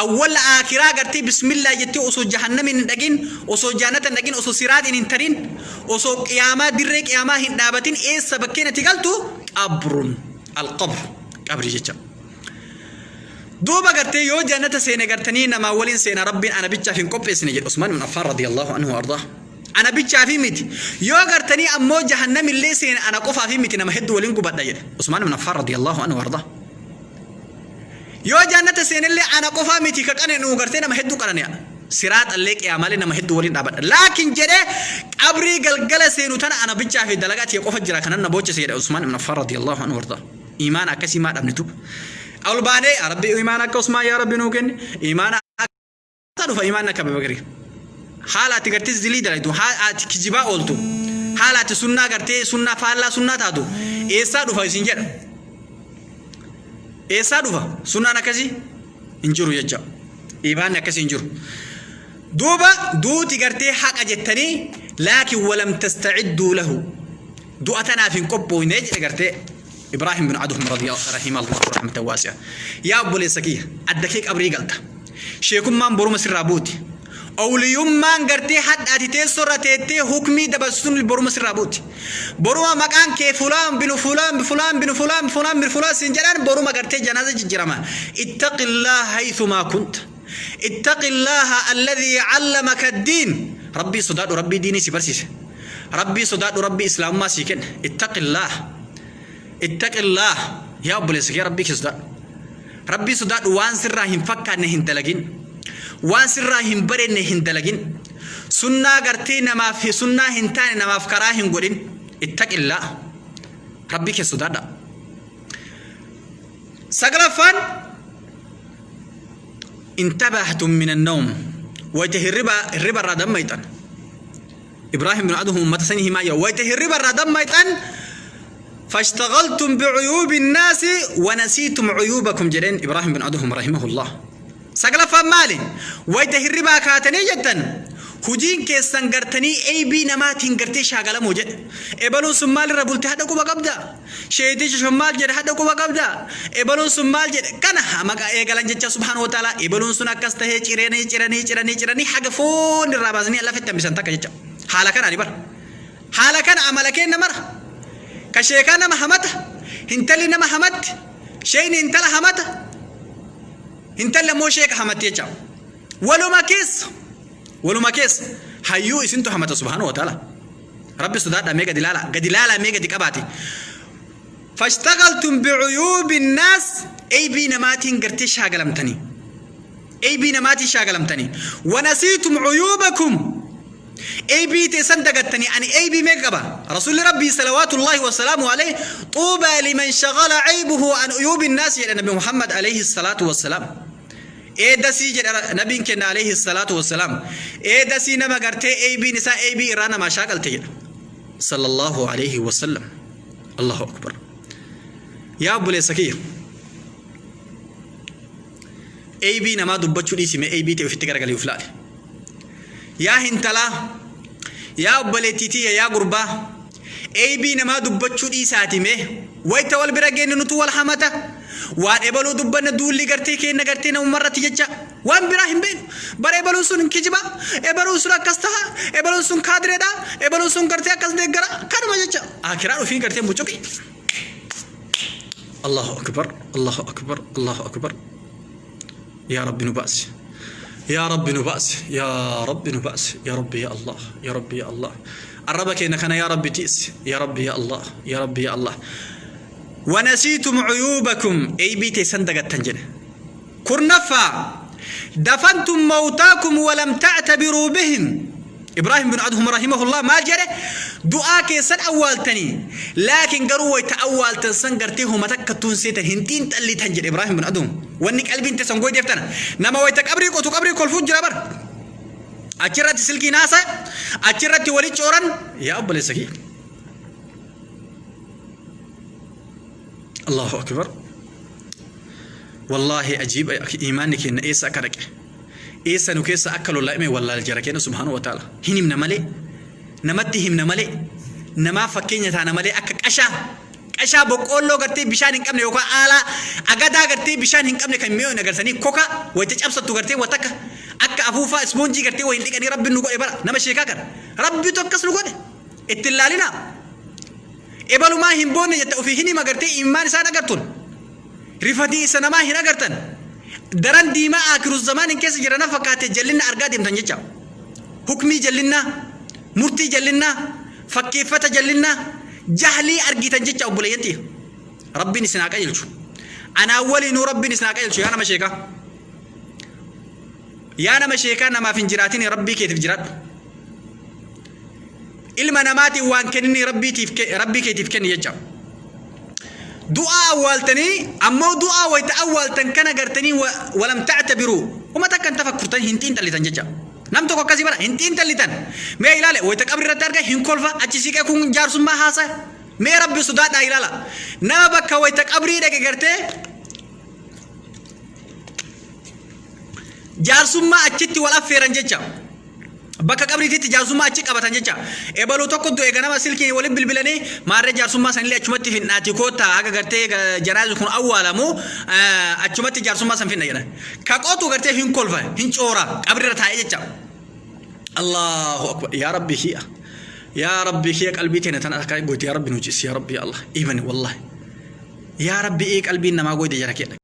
Awwala akiraa gartee bismillah jettee osoo jahannamiin hin dhaqin, osoo jannata hin dhaqin, osoo siraatiin hin tarin, osoo qiyaamaa dirree qiyaamaa hin dhaabatin eessa bakkeen ati galtu qabrun alqabr qabrii jecha. Duuba gartee yoo jannata seene gartanii namaa waliin seena rabbiin ana bichaaf hin qopheessine jedhe Usmaan ibn Affaan radiyallahu anhu ardaa. Ana bichaafi miti. Yoo gartanii ammoo jahannamillee seene ana qofaafi miti nama hedduu waliin gubadha jedhe Usmaan ibn Affaan radiyallahu anhu ardaa. Yoo jannata seenellee ana qofaa miti ka qanani'u gartee nama hedduu qanani'a. Siraaxallee qiyaamaalee nama hedduu waliin dhaabadha. Laakiin jedhee qabrii galgala seenu tana ana bichaa fi dalagaa tiyya qofa jira kanan na boochise jedhe Usmaan ibn Affaan radiyallahu anhu warda. Imaana akkasii maa dhabne tuba. Ol baanee yaa Rabbi imaana akka Usmaan yaa Rabbi nuu kenni. Imaana akka dhufa imaanni akka Abubakri. Haala ati gartee zilii dalaytu, haala ati kijibaa ooltu, haala ati sunnaa gartee sunnaa faallaa sunnaa taatu eessaa dhufa isin jedha. Eessaa dhufa? Sunnaan akkasii hin jiru jecha. Imaanni akkasii hin jiru. Duuba duuti gartee haqa jettanii laakiin walam tastacidduu lahu. Du'a tanaaf hin qophooyne jedhe gartee Ibraahim bin Aduhum rahimallahu rahmatan waasi'a. Yaa obboleessa kiyya adda kee qabrii galta. Sheekummaan boruma sirraa buuti. Awliyummaan gartee hadha ati teessoo irra teettee hukmii dabarsitu boruma sirraa buuti. Boruma maqaan kee fulaan binu fulaan fulaan binu fulaan fulaan binu fulaan siin jedhan boruma gartee janaaza jijjiirama. Ittaqillaha haythumaa kunta. Ittaqillaha alladhii allamaka ad-diin. Rabbii sodaadhu rabbii diinii si barsiise. Rabbii sodaadhu rabbii islaamummaa sii kenne. Ittaqillaha. Ittaqillaha. Yaa obboleessa kee rabbii kee sodaadhu. Rabbii sodaadhu waan sirraa hin fakkaanne hin dalagin. Waan sirraa hin bareedne hin dalagin. Sunnaa gartee namaaf sunnaa hin taane namaaf karaa hin godhin. Ittaqillaha. Rabbii kee sodaadha. Saglaffaan intabahtum min annawm wayta hirriba hirriba irraa dammayxan. Ibraahim bin Aduhum ummata sanii himaa jira. Wayta hirriba irraa dammayxan فاشتغلتم بعيوب الناس ونسيتم عيوبكم jedheen Ibraahim bin Aduhum rahimahullah. Saglaffaan maali? Wayta hirribaa kaatanii jettan hujiin keessan gartanii eybii namaatiin gartee shaagalamuu jedhe. Ebaluun sun maalirra bulte hadha quba qabda? Sheeytichi sun maal jedhe hadha quba qabda? Ebaluun sun maal jedhe? Kana maqaa eegalan jecha subhaanahu wa ta'ala ebaluun sun akkas tahee ciranii ciranii ciranii ciranii haga foon irraa baasanii lafatti hambisan takka jecha. Haala kanaani bara. Haala kana amala keenna mara. Ka sheekaa nama hamata, hintalli nama hamatti, sheeyni hintala hamata, hintalli ammoo sheeka hamatti jecha. Waluma keessa, waluma keessa hayyuu isintu hamata subhaanahu wa ta'ala. Rabbi sodaadhaa mee gadi laala, gadi laalaa mee gadi qabaati. Fashtaqaltum bi'uyuubi naas eybii namaatiin gartee shaagalamtanii. Eybii namaatiin shaagalamtanii. Wanasiitum uyuubakum eybii teessan dagattanii ani eybii meeqa qaba? Rasuulli Rabbii salawaatullaahi wasalaamu alayhi xuubaa liman shagala eybuhu an uyuubi naas jedhe Nabi Muhammad alayhi salaatu wassalaam. Eedasii jedha nabiin kenna alayhi salaatu wassalaam. Eedasii nama gartee eybiin isaa eybii irraa namaa shaaqalte jedha. Sallallahu alayhi wasallam. Allahu akbar. Yaa obboleessa kiyya. Eybii namaa dubbachuu dhiisi mee eybii ta'e ofitti garagalii of laali. Yaa hintalaa, yaa obboleettii tiyya, yaa gurbaa, eybii namaa dubbachuu dhiisaati mee wayta wal bira geenye nutu wal hamata. Waan ebaluu dubbanna duulli gartee keenna gartee namumarratti jecha waan biraa hin beeknu. Bara ebaluun sun hin kijiba, ebaluun sun akkas taha, ebaluun sun kaadireedha, ebaluun sun gartee akkas deeggara, kanuma jecha. Akiraan ofii gartee mucuqi. Allahu akbar, Allahu akbar, Allahu akbar. Yaa Rabbi nu baasi. Yaa Rabbi nu baasi. Yaa Rabbi nu baasi. Yaa Rabbi ya Allah. Yaa Rabbi ya Allah. Arraba keenya kana yaa Rabbi tiisi. Yaa Rabbi ya Allah. Yaa Rabbi ya Allah. Wanasiitum cuyuubakum eybii teessan dagattan jedhe. Kurnaffaa Dafantum mawtaakum walam ta'tabiruu bihim. Ibraahim bin Adhum rahimahullah maal jedhe? Du'aa keessan awwaaltanii, laakiin garuu wayta awwaaltan san gartee homa takkattuu hin seetan, hin xiinxallitan jedhe Ibraahim bin Adhum. Wanni qalbiin teessan goydeef tana. Nama wayta qabrii qotu qabrii kolfuu jira bar. Achirratti silkiin haasa, achirratti wali cooran. Yaa obboleessa kiyya. Allahu akbar. Wallaahi ajiiba iimaanni keenya eessa akka dhaqe. Eessa nu keessa akka lolaa'ime wallaal jara keenya subhaanahu wa ta'ala. Hin himna malee, namatti himna malee, namaaf fakkeenya taana malee, akka qashaa qashaa boqqoolloo gartee bishaan hin qabne yookaan aalaa agadaa gartee bishaan hin qabne kan mi'oon agarsanii koka wayita cabsattu gartee watakka akka afuufaa ispoonjii gartee wayin dhiqanii rabbi nu godhe bara nama sheekaa kana rabbitu akkas nu godhe ittiin laalinaa. Ebalumaa hin boonne jette ofii hin hima gartee imimmaan isaan agartun. Rifatii isa namaa hin agartan. Daran diimaa aakiru zamaan hin keessa jira na fakkaate jallinna argaa deemtan jecha. Hukmii jallinnaa, murtii jallinnaa, fakkeeffata jallinnaa, jahlii argitan jecha obboleeyyan tiyya. Rabbiin isin haa qajeelchu. Anaa waliinuu Rabbiin isin haa qajeelchu yaa nama sheekaa. Yaa nama sheekaa, namaaf hin jiraatin, Rabbii keetiif jiraadhu. Ilma namaatiin waan kenninii rabbiitiif rabbii keetiif kenni jecha. Du'aa awwaaltanii ammoo du'aa wayita awwaaltan kana gartanii walam ta'tabiruu uma takka hin tafakkurtan, hin xiinxallitan jecha. Nam tokko akkasii bara hin xiinxallitan. Mee ilaale, wayita qabri irratti arga hin kolfa, achi siqee kun jaarsummaa haasa. Mee rabbi sodaadhaa ilaala. Nama bakka wayita qabrii dhaqe gartee jaarsummaa achitti wal affeeran jecha. Bakka qabriititti jaarsummaa achi qabatan jecha. Ebaluu tokko du'e ganama silkiin waliin bilbilanii, maarree jaarsummaa sanillee achumatti finnaati koottaa, haga gartee janaazi kun awwaalamu achumatti jaarsummaa san finna jedhan. Ka qotu gartee hin kolfa, hin coora qabrirra taa'ee jecha. Allahu akbar, yaa rabbi kiya. Yaa rabbi kiya, qalbii teena tana akka gooti yaa rabbi nu cisi, yaa rabbi, yaa Allah. Ibani wallahi. Yaa rabbi, ee qalbiin namaa goyde jara keenya.